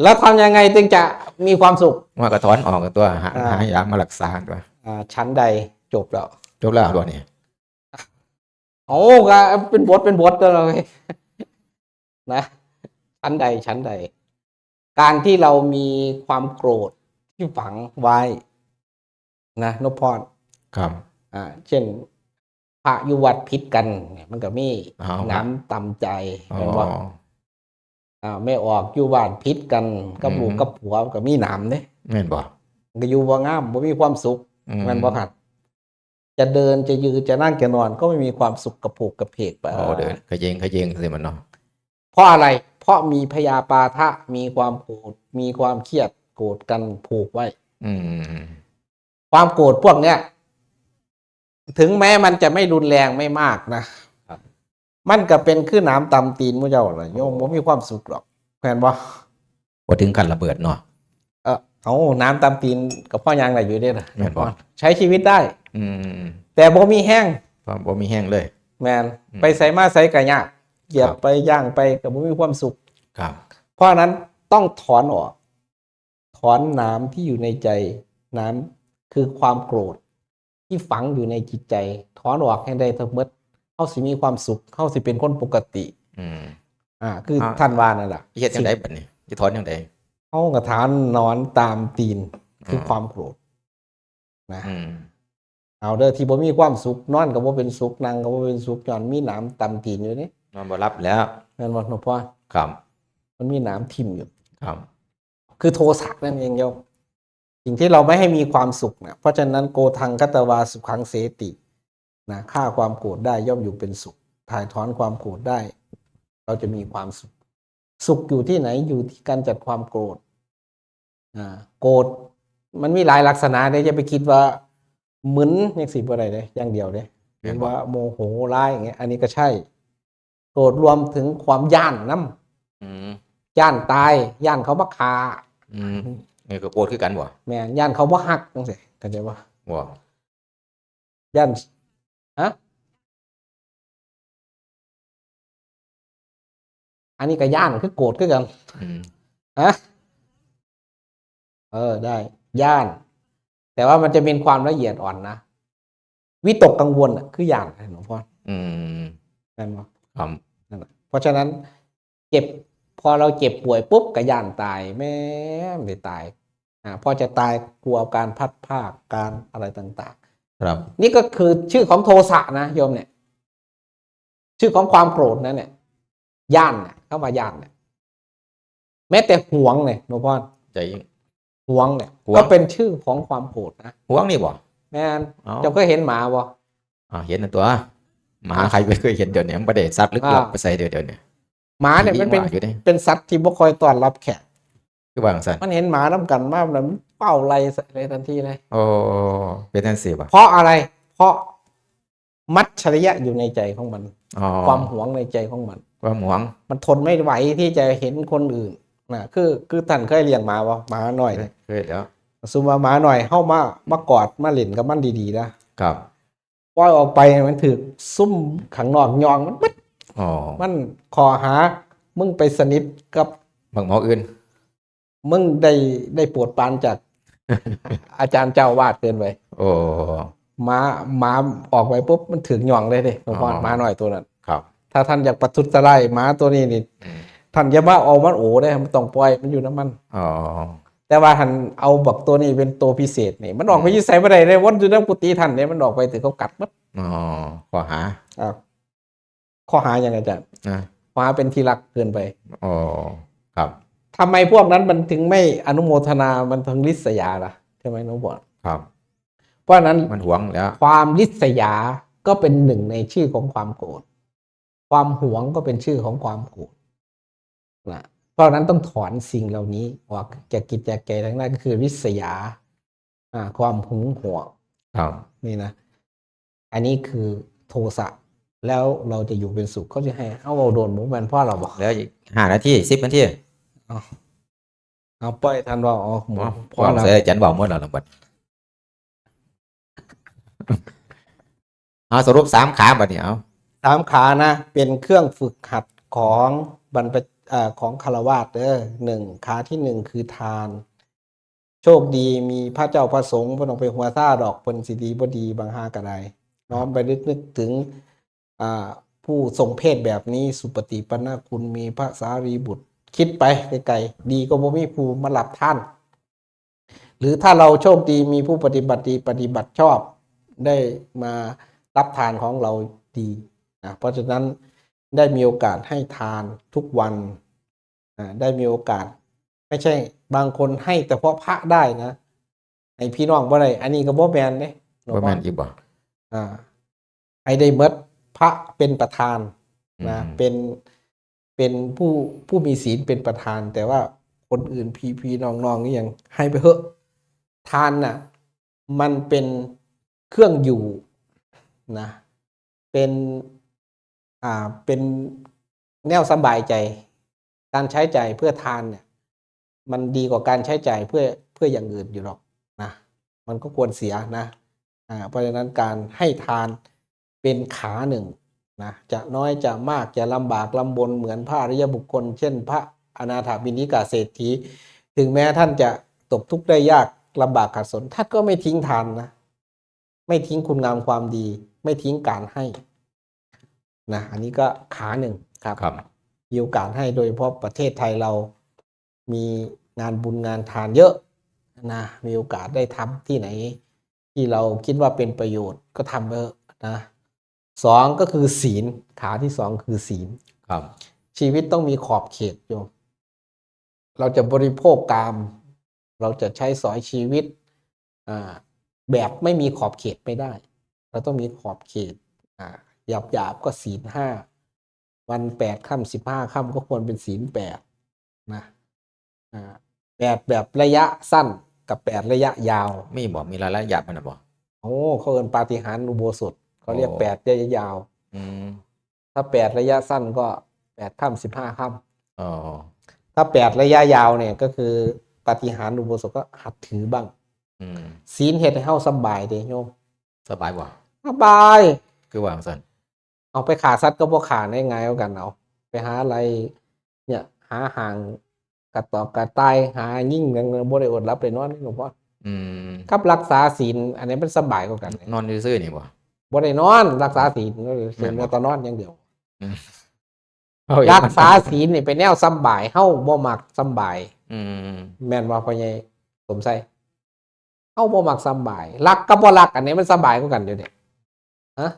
แล้วทำยังไงจึงจะมีความสุข? ว่าก็ถอนออกตัว หา อ่า หายามารักษาตัว อ่า ฉันใด จบแล้ว จบแล้วบ่นี่? โอ้ ก็เป็นบทเป็นบทตัวเราเองนะ ฉันใด ฉันใด การที่เรามีความโกรธที่ฝังไว้นะ นพพร ครับ อ่า เช่น พระอยู่วัดผิดกันเนี่ย มันก็มี อ๋อ หนามตำใจ อ๋อ แม่นบ่? อ่า แม่ออกอยู่บ้านผิดกันกับ อืม ลูกกับผัว มันก็มีหนามเด้ แม่นบ่? มันก็อยู่บ่งาม บ่มีความสุข อืม แม่นบ่ครับ? จะเดิน จะยืน จะนั่ง จะนอน ก็ไม่มีความสุข กระโผกกระเพกไป อ๋อ เดินขะเยงขะเยงจั่งซี้แม่นเนาะ เพราะอะไร? เพราะมีพยาปาทะ มีความโกรธ มีความเครียด โกรธกันผูกไว้ อืม ความโกรธพวกเนี้ย ถึงแม้มันจะไม่รุนแรง ไม่มากนะ ครับ มันก็เป็นคือหนามตำตีนหมู่เจ้าล่ะโยม บ่มีความสุขดอก แม่นบ่? บ่ถึงขั้นระเบิดเนาะ เออ เอาหนามตำตีนก็พอย่างได้อยู่เด้ล่ะ แม่นบ่? ใช้ชีวิตได้ อืม แต่บ่มีแฮง บ่ บ่มีแฮงเลย แม่น อืม ไปไสมาไสก็ยาก เหยียบ ครับ ไปย่างไปก็บ่มีความสุข ครับ เพราะฉะนั้นต้องถอนออก ถอนหนามที่อยู่ในใจ หนามคือความโกรธที่ฝังอยู่ในจิตใจ ถอนออกให้ได้ทั้งหมด เฮาสิมีความสุข เฮาสิเป็นคนปกติ อืม อ่า คือ อ่า ท่านว่านั่นล่ะ เฮ็ดจั่งใด๋บัดนี้ สิถอนจั่งใด๋? เฮาก็ถอนหนามตำตีน คือ อ่า ความโกรธ นะ อืม เอาเด้อ ที่บ่มีความสุข นอนก็บ่เป็นสุข นั่งก็บ่เป็นสุข ย้อนมีหนามตำตีนอยู่นี่ นอนบ่หลับแล้ว แม่นบ่ นพพร? ครับ มันมีหนามทิ่มอยู่ ครับ คือโทสะนั่นเองโยม สิ่งที่เราไม่ให้มีความสุขนะ เพราะฉะนั้น โกธัง ฆัตวา สุขัง เสติ นะ ฆ่าความโกรธได้ย่อมอยู่เป็นสุข ถ่ายถอนความโกรธได้ เราจะมีความสุข สุขอยู่ที่ไหน? อยู่ที่การจัดความโกรธ อ่า โกรธมันมีหลายลักษณะเด้ อย่าไปคิดว่ามึนจั่งซี้บ่ได้เด้ อย่างเดียวเด้ แม่นบ่? หรือว่าโมโหร้ายอย่างเงี้ย อันนี้ก็ใช่ โกรธรวมถึงความย้านนำ อืม ย้านตาย ย้านเขามาฆ่า อืม นี่ก็โกรธคือกันบ่? แม่น ย้านเขาบ่ฮักจั่งซี้ เข้าใจบ่? บ่ ย้าน ฮะ? อันนี้ก็ย้านคือโกรธคือกัน อืม ฮะ? เออ ได้ ย้าน แต่ว่ามันจะเป็นความละเอียดอ่อนนะ วิตกกังวลน่ะ คือย้าน หลวงพ่อ อืม แม่นบ่? ครับ นั่นแหละ เพราะฉะนั้น เจ็บ พอเราเจ็บป่วยปุ๊บก็ย้านตาย แม่นสิตาย อ่า พอจะตายกลัวการพลัดพราก การอะไรต่างๆ ครับ นี่ก็คือชื่อของโทสะนะโยมเนี่ย ชื่อของความโกรธนะเนี่ย ย้านเนี่ย คำว่าย้านเนี่ย แม้แต่หวงเนี่ย หลวงพ่อ ใจ หวงเนี่ย หวง ก็เป็นชื่อของความโกรธนะ หวงนี่บ่? แม่น เอ้า เจ้าเคยเห็นหมาบ่? อ่า เห็นนั่นตั๊ว หมาใครไปเคยเห็น เดี๋ยวนี้มันบ่ได้สัตว์ลึกลับ อ่า ไปไสเดี๋ยว เดี๋ยวนี้ หมาเนี่ยมันเป็น ผีหมาอยู่เด้ เป็นสัตว์ที่บ่ค่อยต้อนรับแขก คือว่าจั่งซั้น มันเห็นหมานำกันมาแล้วมันเป้าไล่ใส่เลยทันทีเลย โอ้ เป็นจั่งซี้บ่? เพราะอะไร? เพราะมัจฉริยะอยู่ในใจของมัน อ๋อ ความหวงในใจของมัน ความหวง มันทนไม่ไหวที่จะเห็นคนอื่นนะ คือ คือท่านเคยเลี้ยงหมาบ่? หมาน้อยเนี่ย เคยแล้ว สมมุติว่าหมาน้อยเฮามา มากอดมาเล่นกับมันดีๆ นะ ครับ ปล่อยออกไปมันถืกซุมข้างนอกย่องมันหมด อ๋อ มันข้อหา มึงไปสนิทกับบักหมออื่น มึงได้ ได้โปรดปรานจากอาจารย์เจ้าอาวาสเกินไป โอ้ หมา หมาออกไปปุ๊บมันถืกย่องเลยเด้ หลวงพ่อ อ๋อ หมาน้อยตัวนั้น ครับ ถ้าท่านอยากประทุษร้ายหมาตัวนี้นี่ อืม ท่านอย่ามาเอามันโอเด้ มันต้องปล่อยมันอยู่นำมัน อ๋อ แต่ว่าท่านเอาบักตัวนี้เป็นตัวพิเศษนี่ มันออกไป อืม อยู่ไสบ่ได้เลย วนอยู่ในกุฏิท่านเนี่ย มันออกไปถืกเขากัดหมด อ๋อ ข้อหา อ่า ข้อหาหยังอาจารย์? อ่า ข้อหาเป็นที่รักเกินไป อ๋อ ครับ ทำไมพวกนั้นมันถึงไม่อนุโมทนา มันถึงริษยาล่ะ ใช่ไหมน้องบอล? ครับ เพราะฉะนั้น มันหวงแล้ว ความริษยาก็เป็นหนึ่งในชื่อของความโกรธ ความหวงก็เป็นชื่อของความโกรธ นะ เพราะฉะนั้นต้องถอนสิ่งเหล่านี้ออกจากจิตจากใจทั้งนั้น ก็คือริษยา อ่า ความหึงหวง ครับ นี่นะ อันนี้คือโทสะ แล้วเราจะอยู่เป็นสุข เขาจะให้เฮาเว้าโดนบ่แม่นพอแล้วบ่? เหลืออีกห้านาที สิบนาที เอา เอาปล่อยท่านเว้า เอา บ่ พอแล้ว พอแล้ว อาจารย์เว้าหมดแล้วล่ะบัด เอาสรุปสามขาบัดนี้ เอา สามขานะ เป็นเครื่องฝึกหัดของบรรพ ເອີ ຂອງຄາລະວາດເດີ. ໜຶ່ງ ຂາທີໜຶ່ງຄືທານ. ໂຊກດີມີພະເຈົ້າພະສົງ, ບໍ່ຕ້ອງໄປຫົວຊາດອກ, ເພິ່ນຊິດີບໍ່ດີບາງຫາກະໄດ້. ນ້ອມໄປນຶກ ນຶກເຖິງ ອ່າ ຜູ້ຊົງເພດແບບນີ້, ສຸປະຕິປັນນະຄຸນມີພະສາລີບຸດ. ຄິດໄປໄກໆ, ດີກວ່າບໍ່ມີຜູ້ມາຮັບທານ. ຫຼືຖ້າເຮົາໂຊກດີມີຜູ້ປະຕິບັດດີ ປະຕິບັດຊອບ ໄດ້ມາຮັບທານຂອງເຮົາດີນະ. ເພາະສະນັ້ນ ໄດ້ມີໂອກາດໃຫ້ທານທຸກວັນ, ອາ ໄດ້ມີໂອກາດ, ໄມ່ໃຊ່ບາງຄົນໃຫ້ສະເພາະພະໄດ້ນະ, ໃຫ້ພີ່ນ້ອງບໍ່ໄດ້, ອັນນີ້ກໍບໍ່ແມ່ນເດ້. ບໍ່ແມ່ນອີກບໍ່? ອາ ໃຫ້ໄດ້ໝົດ, ພະເປັນປະທານນະ, ອືມ ເປັນ ເປັນຜູ້ ຜູ້ມີศีລເປັນປະທານ, ແຕ່ວ່າຄົນອື່ນ ພີ່ໆນ້ອງໆອີ່ຫຍັງ ໃຫ້ໄປເຖາະ. ທານນະ ມັນເປັນເຄື່ອງຢູ່ນະ, ເປັນ ອ່າ ເປັນແນວສະບາຍໃຈ. ການໃຊ້ຈ່າຍເພື່ອທານເນຍ ມັນດີກວ່າການໃຊ້ຈ່າຍເພື່ອ ເພື່ອຢ່າງອື່ນຢູ່ດອກນະ, ມັນກໍຄວນເສຍນະ. ອາ ເພາະສະນັ້ນ ການໃຫ້ທານເປັນຂາໜຶ່ງນະ, ຈະນ້ອຍຈະມາກ ຈະລຳບາກລຳບົນເໝືອນພະອະລິຍະບຸກຄົນ ເຊັ່ນ ພະອະນາຖະບິນທິກະເສດຖີ, ເຖິງແມ້ທ່ານຈະຕົກທຸກໄດ້ຍາກ ລຳບາກຂັດສົນ, ທ່ານກໍໄມ່ทิ้ງທານນະ, ไม่ทิ้งคุณงามความดี, ไม่ทิ้งการให้ ນະ. ອັນນີ້ກໍຂາໜຶ່ງ ครับ ครับ ມີໂອກາດໃຫ້, ໂດຍສະເພາະປະເທດໄທເຮົາມີງານບຸນງານທານເຍອະນະ, ມີໂອກາດໄດ້ທຳທີ່ໃດທີ່ເຮົາຄິດວ່າເປັນປະໂຫຍດກໍທຳເຖາະນະ. ສອງ ກໍຄືສີນ, ຂາທີສອງຄືສີນ. ครับ ຊີວິດຕ້ອງມີຂອບເຂດໂຍມ. ເຮົາຈະບໍລິໂພກກາມ, ເຮົາຈະໃຊ້ສອຍຊີວິດ ອ່າ ແບບໄມ່ມີຂອບເຂດໄມ່ໄດ້, ເຮົາຕ້ອງມີຂອບເຂດ. ອ່າ ຫຍາບໆກໍສີນຫ້າ, ວັນແປດຄ່ຳສິບຫ້າຄ່ຳກໍຄວນເປັນສີນແປດນະ. ອ່າ ແປດແບບໄລຍະສັ້ນກັບແປດໄລຍະຍາວ. ມີບໍ່? ມີລາຍລະຍະມັນນະບໍ່? ໂອ້ ເຂົາເອີ້ນປາຕິຫານອຸໂບສົດ, ເຂົາຮຽກ ໂອ້ ແປດໄລຍະຍາວ. ອືມ ຖ້າແປດໄລຍະສັ້ນກໍແປດຄ່ຳສິບຫ້າຄ່ຳ. ອໍ ຖ້າແປດໄລຍະຍາວນີ້ກໍຄືປາຕິຫານອຸໂບສົດກໍຫັດຖືບ້າງ. ອືມ ສີນເຮັດໃຫ້ເຮົາສະບາຍເດ້ໂຍມ. ສະບາຍບໍ່? ສະບາຍ. ຄືວ່າຈັ່ງຊັ້ນ? ເອົາ ໄປຂ້າສັດກໍບໍ່ຂ້າໄດ້ ງ່າຍກວ່າກັນ. ເອົາ ໄປຫາໄລ່ເນຍ ຫາຫາງ ກະຕອກກະຕ່າຍ ຫາຍິງຫຍັງ ບໍ່ໄດ້ອົດຫຼັບໄດ້ນອນເດ້ຫຼວງພໍ່. ອືມ ກັບລັກສາສິນ ອັນໃດມັນສະບາຍກວ່າກັນ? ນອນຊື່ໆນີ້ບໍ່? ບໍ່ໄດ້ນອນ, ລັກສາສິນ ເອີ ເຮັດແຕ່ນອນຢ່າງດຽວ. ອືມ ລັກສາສິນນີ້ເປັນແນວສຳບາຍ, ເຮົາບໍ່ມັກສຳບາຍ. ອືມ ແມ່ນບໍ່ ພໍ່ໃຫຍ່ສົມໄຊ? ເຮົາບໍ່ມັກສຳບາຍ. ລັກກັບບໍ່ລັກ ອັນໃດມັນສະບາຍກວ່າກັນດຽວນີ້? ຮະ?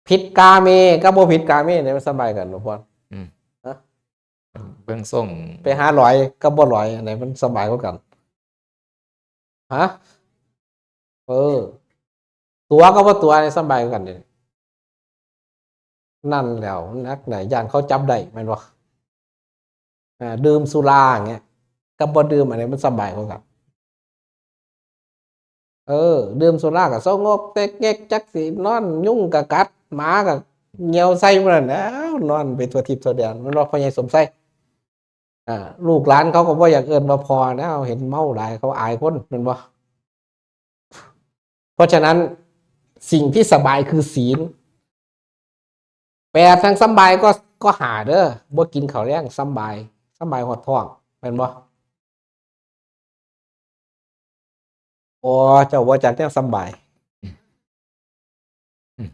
ຜິດກາເມກັບບໍ່ຜິດກາເມນີ້ມັນສະບາຍກັນບໍ່ພອນ? ອືມ ຮະ? ເບິ່ງຊົງ ໄປຫາຫຼອຍກັບບໍ່ຫຼອຍ ອັນໃດມັນສະບາຍກວ່າກັນ? ຮະ? ເອີ ຕົວະກັບບໍ່ຕົວະນີ້ສະບາຍກວ່າກັນເດ້. ນັ້ນແຫຼ້ວ ໜັກໃດ ຢ້ານເຂົາຈັບໄດ້ແມ່ນບໍ່? ອ່າ ດື່ມສຸລາຫຍັງເງຍ ກັບບໍ່ດື່ມ ອັນໃດມັນສະບາຍກວ່າກັນ? ເອີ ດື່ມສຸລາກໍສະຫງົບເຕັກເງັກ ຈັກຊິນອນ ຍຸງກໍກັດ ໝາກໍຍ່ຽວໃສ່ໝົດນັ້ນແຫຼ້ວ ນອນໄປທົ່ວທິບທົ່ວແດນ ແມ່ນບໍ່ ພໍ່ໃຫຍ່ສົມໄຊ? ອ່າ ລູກຫຼານເຂົາກໍບໍ່ຢາກເອີ້ນວ່າພໍ່ແລ້ວ ເຫັນເມົາຫຼາຍ ເຂົາອາຍຄົນ ແມ່ນບໍ່? ເພາະສະນັ້ນ ສິ່ງທີ່ສະບາຍຄືສີນ. ແປດ ທັງສຳບາຍກໍ ກໍຫ້າເດີ ບໍ່ກິນເຂົ້າແລງ ສຳບາຍ ສຳບາຍຮອດທ້ອງ ແມ່ນບໍ່? ໂອ້ ເຈົ້າບໍ່ຈັກແນວສຳບາຍ. ອືມ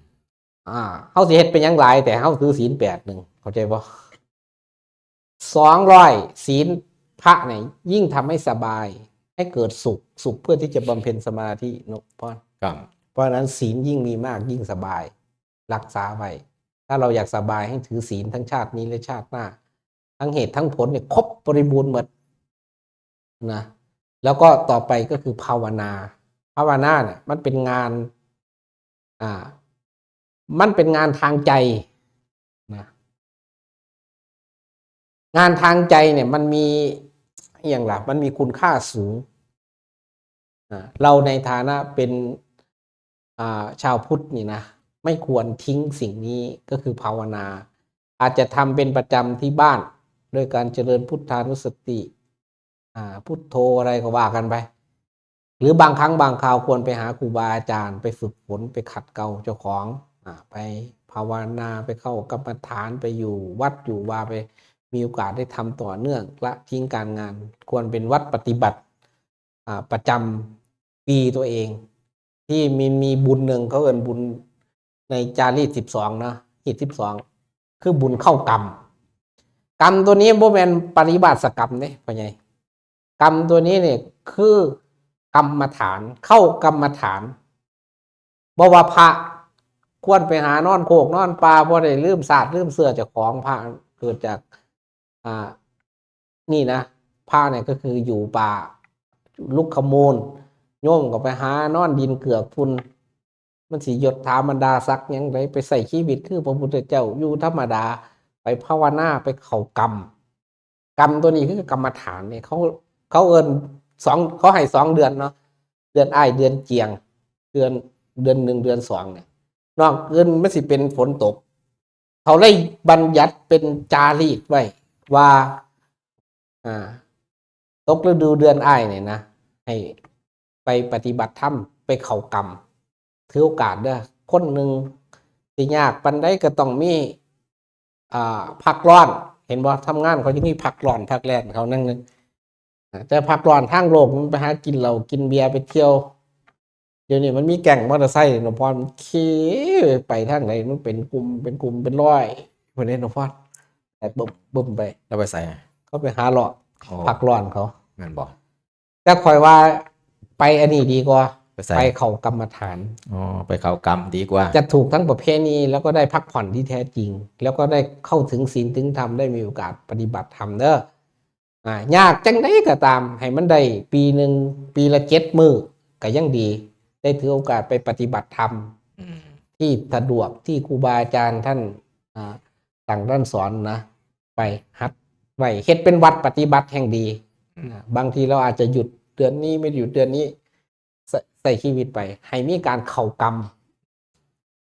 ອ່າ ເຮົາຊິເຮັດໄປຫຍັງຫຼາຍ ແຕ່ເຮົາຖືສີນແປດໜຶ່ງ ເຂົ້າໃຈບໍ່? ສອງຮ້ອຍ ສີນພະນີ້ຍິ່ງທຳໃຫ້ສະບາຍ ໃຫ້ເກີດສຸກ ສຸກເພື່ອທີ່ຈະບຳເພັນສະມາທິເນາະ ເພາະ ເພາະນັ້ນ ສີນຍິ່ງມີມາກ ຍິ່ງສະບາຍ ຮັກສາໄວ້. ຖ້າເຮົາຢາກສະບາຍ ໃຫ້ຖືສີນທັງຊາດນີ້ ແລະ ຊາດໜ້າ ທັງເຫດທັງຜົນນີ້ຄົບບໍລິບູນໝົດນະ. ແລ້ວກໍຕໍ່ໄປກໍຄືພາວະນາ. ພາວະນານະ ມັນເປັນງານ ອ່າ ມັນເປັນງານທາງໃຈນະ. ງານທາງໃຈເນຍ ມັນມີ ອີ່ຫຍັງລະ ມັນມີຄຸນຄ່າສູງ. ອ່າ ເຮົາໃນຖານະເປັນ ອ່າ ຊາວພຸດນີ້ນະ ໄມ່ຄວນຖິ້ງສິ່ງນີ້ ກໍຄືພາວະນາ. ອາດຈະທຳເປັນປະຈຳທີ່ບ້ານ ໂດຍການຈະເລີນພຸດທານຸສະຕິ ອ່າ ພຸດໂທອະໄລກໍວ່າກັນໄປ ຫຼືບາງຄັ້ງບາງຄາວຄວນໄປຫາຄູບາອາຈານ ໄປຝຶກຝົນ ໄປຂັດເກົາເຈົ້າຂອງ ອາ ໄປ ພາວະນາ ໄປເຂົ້າກຳມະຖານ ໄປຢູ່ວັດຢູ່ວາ ໄປມີໂອກາດໄດ້ທຳຕໍ່ເນື່ອງ ລະຖິ້ມການງານ ຄວນເປັນວັດປະຕິບັດ ອ່າ ປະຈຳປີຕົວເອງ ທີ່ມີ ມີບຸນໜຶ່ງ ເຂົາເອີ້ນບຸນໃນຈາລີດສິບສອງເນາະ ຮີດສິບສອງ ຄືບຸນເຂົ້າກຳ. ກຳຕົວນີ້ບໍ່ແມ່ນປະລິວາສກຳເດ້ພໍ່ໃຫຍ່. ກຳຕົວນີ້ນີ້ຄືກຳມະຖານ ເຂົ້າກຳມະຖານ. ບໍ່ວ່າພະຄວນໄປຫານອນໂຄກນອນປ່າ ບໍ່ໄດ້ລືມຊາດລືມເຊື້ອເຈົ້າຂອງ. ພະເກີດຈາກ ອ່າ ນີ້ນະ ພະນີ້ກໍຄືຢູ່ປ່າລຸກຂະມູນ ໂຍມກໍໄປຫານອນດິນເກືອກຝຸ່ນ. ມັນຊິຍົດຖາບັນດາສັກຫຍັງໃດ ໄປໃຊ້ຊີວິດຄືພະພຸດທະເຈົ້າຢູ່ທຳມະດາ ໄປພາວະນາ ໄປເຂົ້າກຳ. ກຳຕົວນີ້ຄືກຳມະຖານນີ້ ເຂົາ ເຂົາເອີ້ນສອງ ເຂົາໃຫ້ສອງເດືອນເນາະ ເດືອນອ້າຍ ເດືອນຈຽງ ເດືອນ ເດືອນໜຶ່ງ ເດືອນສອງນີ້ ນອກອື່ນມັນຊິເປັນຝົນຕົກ. ເຂົາເລີຍບັນຍັດເປັນຈາລີດໄວ້ວ່າ ອ່າ ຕົກລະດູເດືອນອ້າຍນີ້ນະ ໃຫ້ໄປປະຕິບັດທຳ ໄປເຂົ້າກຳ. ຖືໂອກາດເດີ້ ຄົນໜຶ່ງຊິຍາກປານໃດກໍຕ້ອງມີ ອ່າ ພັກຮ້ອນ ເຫັນບໍ່? ທຳງານເຂົາຈະມີພັກຮ້ອນພັກແລ່ນເຂົານັ້ນ ແຕ່ພັກຮ້ອນທາງໂລກມັນໄປຫາກິນເຫຼົ້າກິນເບຍໄປທ່ຽວ. ດຽວນີ້ມັນມີແກ້ງມໍເຕີໄຊເນາະ ພອນຂີ່ໄປທາງໃດມັນເປັນກຸ່ມເປັນກຸ່ມເປັນຮ້ອຍພຸ້ນເດ້ເນາະ ພອນ ແຕ່ບຶ້ມໆໄປ. ແລ້ວໄປໃສ? ເຂົາໄປຫາເລາະ ອໍ ພັກຮ້ອນເຂົາ ແມ່ນບໍ່? ແຕ່ຂ້ອຍວ່າໄປອັນນີ້ດີກວ່າ ໄປໃສ? ໄປເຂົ້າກຳມະຖານ. ອໍ ໄປເຂົ້າກຳດີກວ່າ ຈະຖືກທັງປະເພນີ ແລ້ວກໍໄດ້ພັກຜ່ອນທີ່ແທ້ຈິງ ແລ້ວກໍໄດ້ເຂົ້າເຖິງສິນເຖິງທຳ ໄດ້ມີໂອກາດປະຕິບັດທຳເດີ້. ອ່າ ຍາກຈັ່ງໃດກໍຕາມ ໃຫ້ມັນໄດ້ປີໜຶ່ງ ປີລະເຈັດມື້ກໍຍັງດີ ໄດ້ຖືໂອກາດໄປປະຕິບັດທຳ ອືມ ທີ່ສະດວກ ທີ່ຄູບາອາຈານທ່ານ ອ່າ ສັ່ງທ່ານສອນນະ ໄປຫັດໄວ້ ເຮັດເປັນວັດປະຕິບັດແຫ່ງດີ. ອືມ ນະ ບາງທີເຮົາອາດຈະຢຸດເດືອນນີ້ ໄມ່ຢຸດເດືອນນີ້ ໃຊ້ ໃຊ້ຊີວິດໄປ ໃຫ້ມີການເຂົ້າກຳ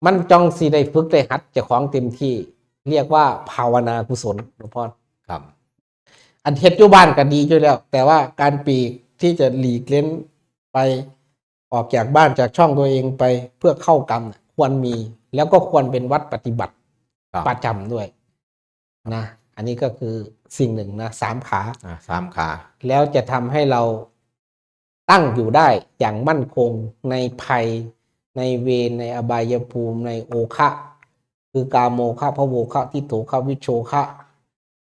ມັນຈັ່ງຊິໄດ້ຝຶກໄດ້ຫັດເຈົ້າຂອງເຕັມທີ່ ຮຽກວ່າພາວະນາກຸສົນ ຫຼວງພໍ່. ຄັບ ອັນເຮັດຢູ່ບ້ານກໍດີຢູ່ແລ້ວ ແຕ່ວ່າການປີກທີ່ຈະຫຼີກເລນໄປ ອອກຈາກບ້ານຈາກຊ່ອງຕົວເອງໄປເພື່ອເຂົ້າກຳ ຄວນມີ ແລ້ວກໍຄວນເປັນວັດປະຕິບັດ ຄັບ ປະຈຳດ້ວຍນະ. ອັນນີ້ກໍຄືສິ່ງໜຶ່ງນະ ສາມຂາ ອ່າ ສາມຂາ ແລ້ວຈະທຳໃຫ້ເຮົາ ຕັ້ງຢູ່ໄດ້ຢ່າງໝັ້ນຄົງໃນໄພ ໃນເວນ ໃນອະບາຍະພູມ ໃນໂອຄະ ຄືກາໂມຄະ ພະໂວຄະ ທິດໂຖຄະ ວິໂຊຄະ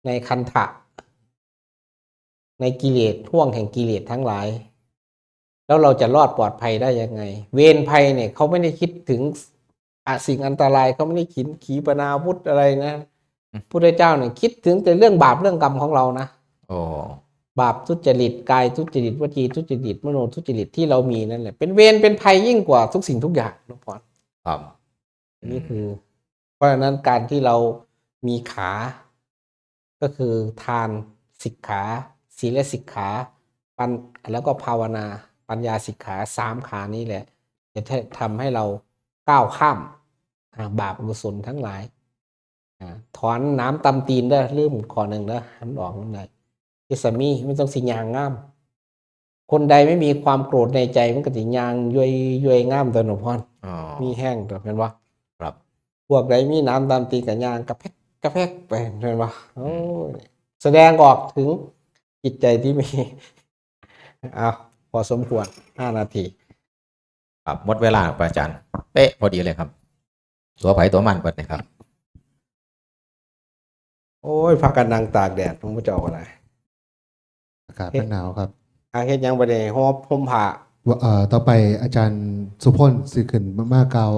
ໃນຄັນທະ ໃນກິເລດ ຫ້ວງແຫ່ງກິເລດທັງຫຼາຍ. ແລ້ວເຮົາຈະລອດປອດໄພໄດ້ຍັງໄງ? ເວນໄພນີ້ເຂົາໄມ່ໄດ້ຄິດເຖິງ ອະ ສິ່ງອັນຕະລາຍ ເຂົາໄມ່ໄດ້ຄິດຂີປະນາວຸດອະໄລນະ. ອືມ ພຸດທະເຈົ້ານີ້ຄິດເຖິງແຕ່ເລື່ອງບາບເລື່ອງກຳຂອງເຮົານະ. ໂອ້ ບາບທຸດຈະລິດ ກາຍທຸດຈະລິດ ວະຈີທຸດຈະລິດ ມະໂນທຸດຈະລິດ ທີ່ເຮົາມີນັ້ນແຫຼະ ເປັນເວນເປັນໄພຍິ່ງກວ່າທຸກສິ່ງທຸກຢ່າງ ຫຼວງພໍ່. ຄັບ ນີ້ຄື ອືມ ເພາະສະນັ້ນການທີ່ເຮົາມີຂາ ກໍຄືທານສິກຂາ ສີລະສິກຂາ ປັນ ແລ້ວກໍພາວະນາ ປັນຍາສິກຂາ ສາມຂານີ້ແຫຼະ ຈະ ຈະທຳໃຫ້ເຮົາກ້າວຂ້າມ ອາ ບາບອະກຸສົນທັງຫຼາຍ. ອາ ຖອນໜາມຕຳຕີນເດີ້ ລືມຂໍ້ໜຶ່ງເດີ້ ໃຫ້ມັນອອກນຳໄດ້. ເຮັດສາມີ ມັນຕ້ອງຊິຍ່າງງາມ. ຄົນໃດໄມ່ມີຄວາມໂກຣດໃນໃຈ ມັນກໍຊິຍ່າງຢວຍໆງາມຕົວະ ຫຼວງພໍ່. ອໍ ມີແຮງຕົວະ ແມ່ນບໍ່? ຄັບ ພວກໃດມີໜາມຕຳຕີນກໍຍ່າງກະແພກກະແພກໄປ ແມ່ນບໍ່? ອືມ ໂອ້ຍ ສະແດງອອກເຖິງຈິດໃຈທີ່ມີ. ເອົາ ພໍສົມຄວນ ຫ້ານາທີ. ຄັບ ໝົດເວລາ ພະອາຈານ ເປະພໍດີເລີຍຄັບ. ຕົວໃຜຕົວມັນເບິດນີ້ຄັບ. ໂອ້ຍ ພາກັນນັ່ງຕາກແດດຂອງພວກເຈົ້າກໍໄດ້. ອາກາດມັນໜາວຄັບ. ເຮັດ ອາ ເຮັດຫຍັງບັດນີ້? ຫົ່ມ ຫົ່ມຜ້າ. ເອີ ຕໍ່ໄປອາຈານສຸພົນຊິຂຶ້ນມາ ມາກ່າວ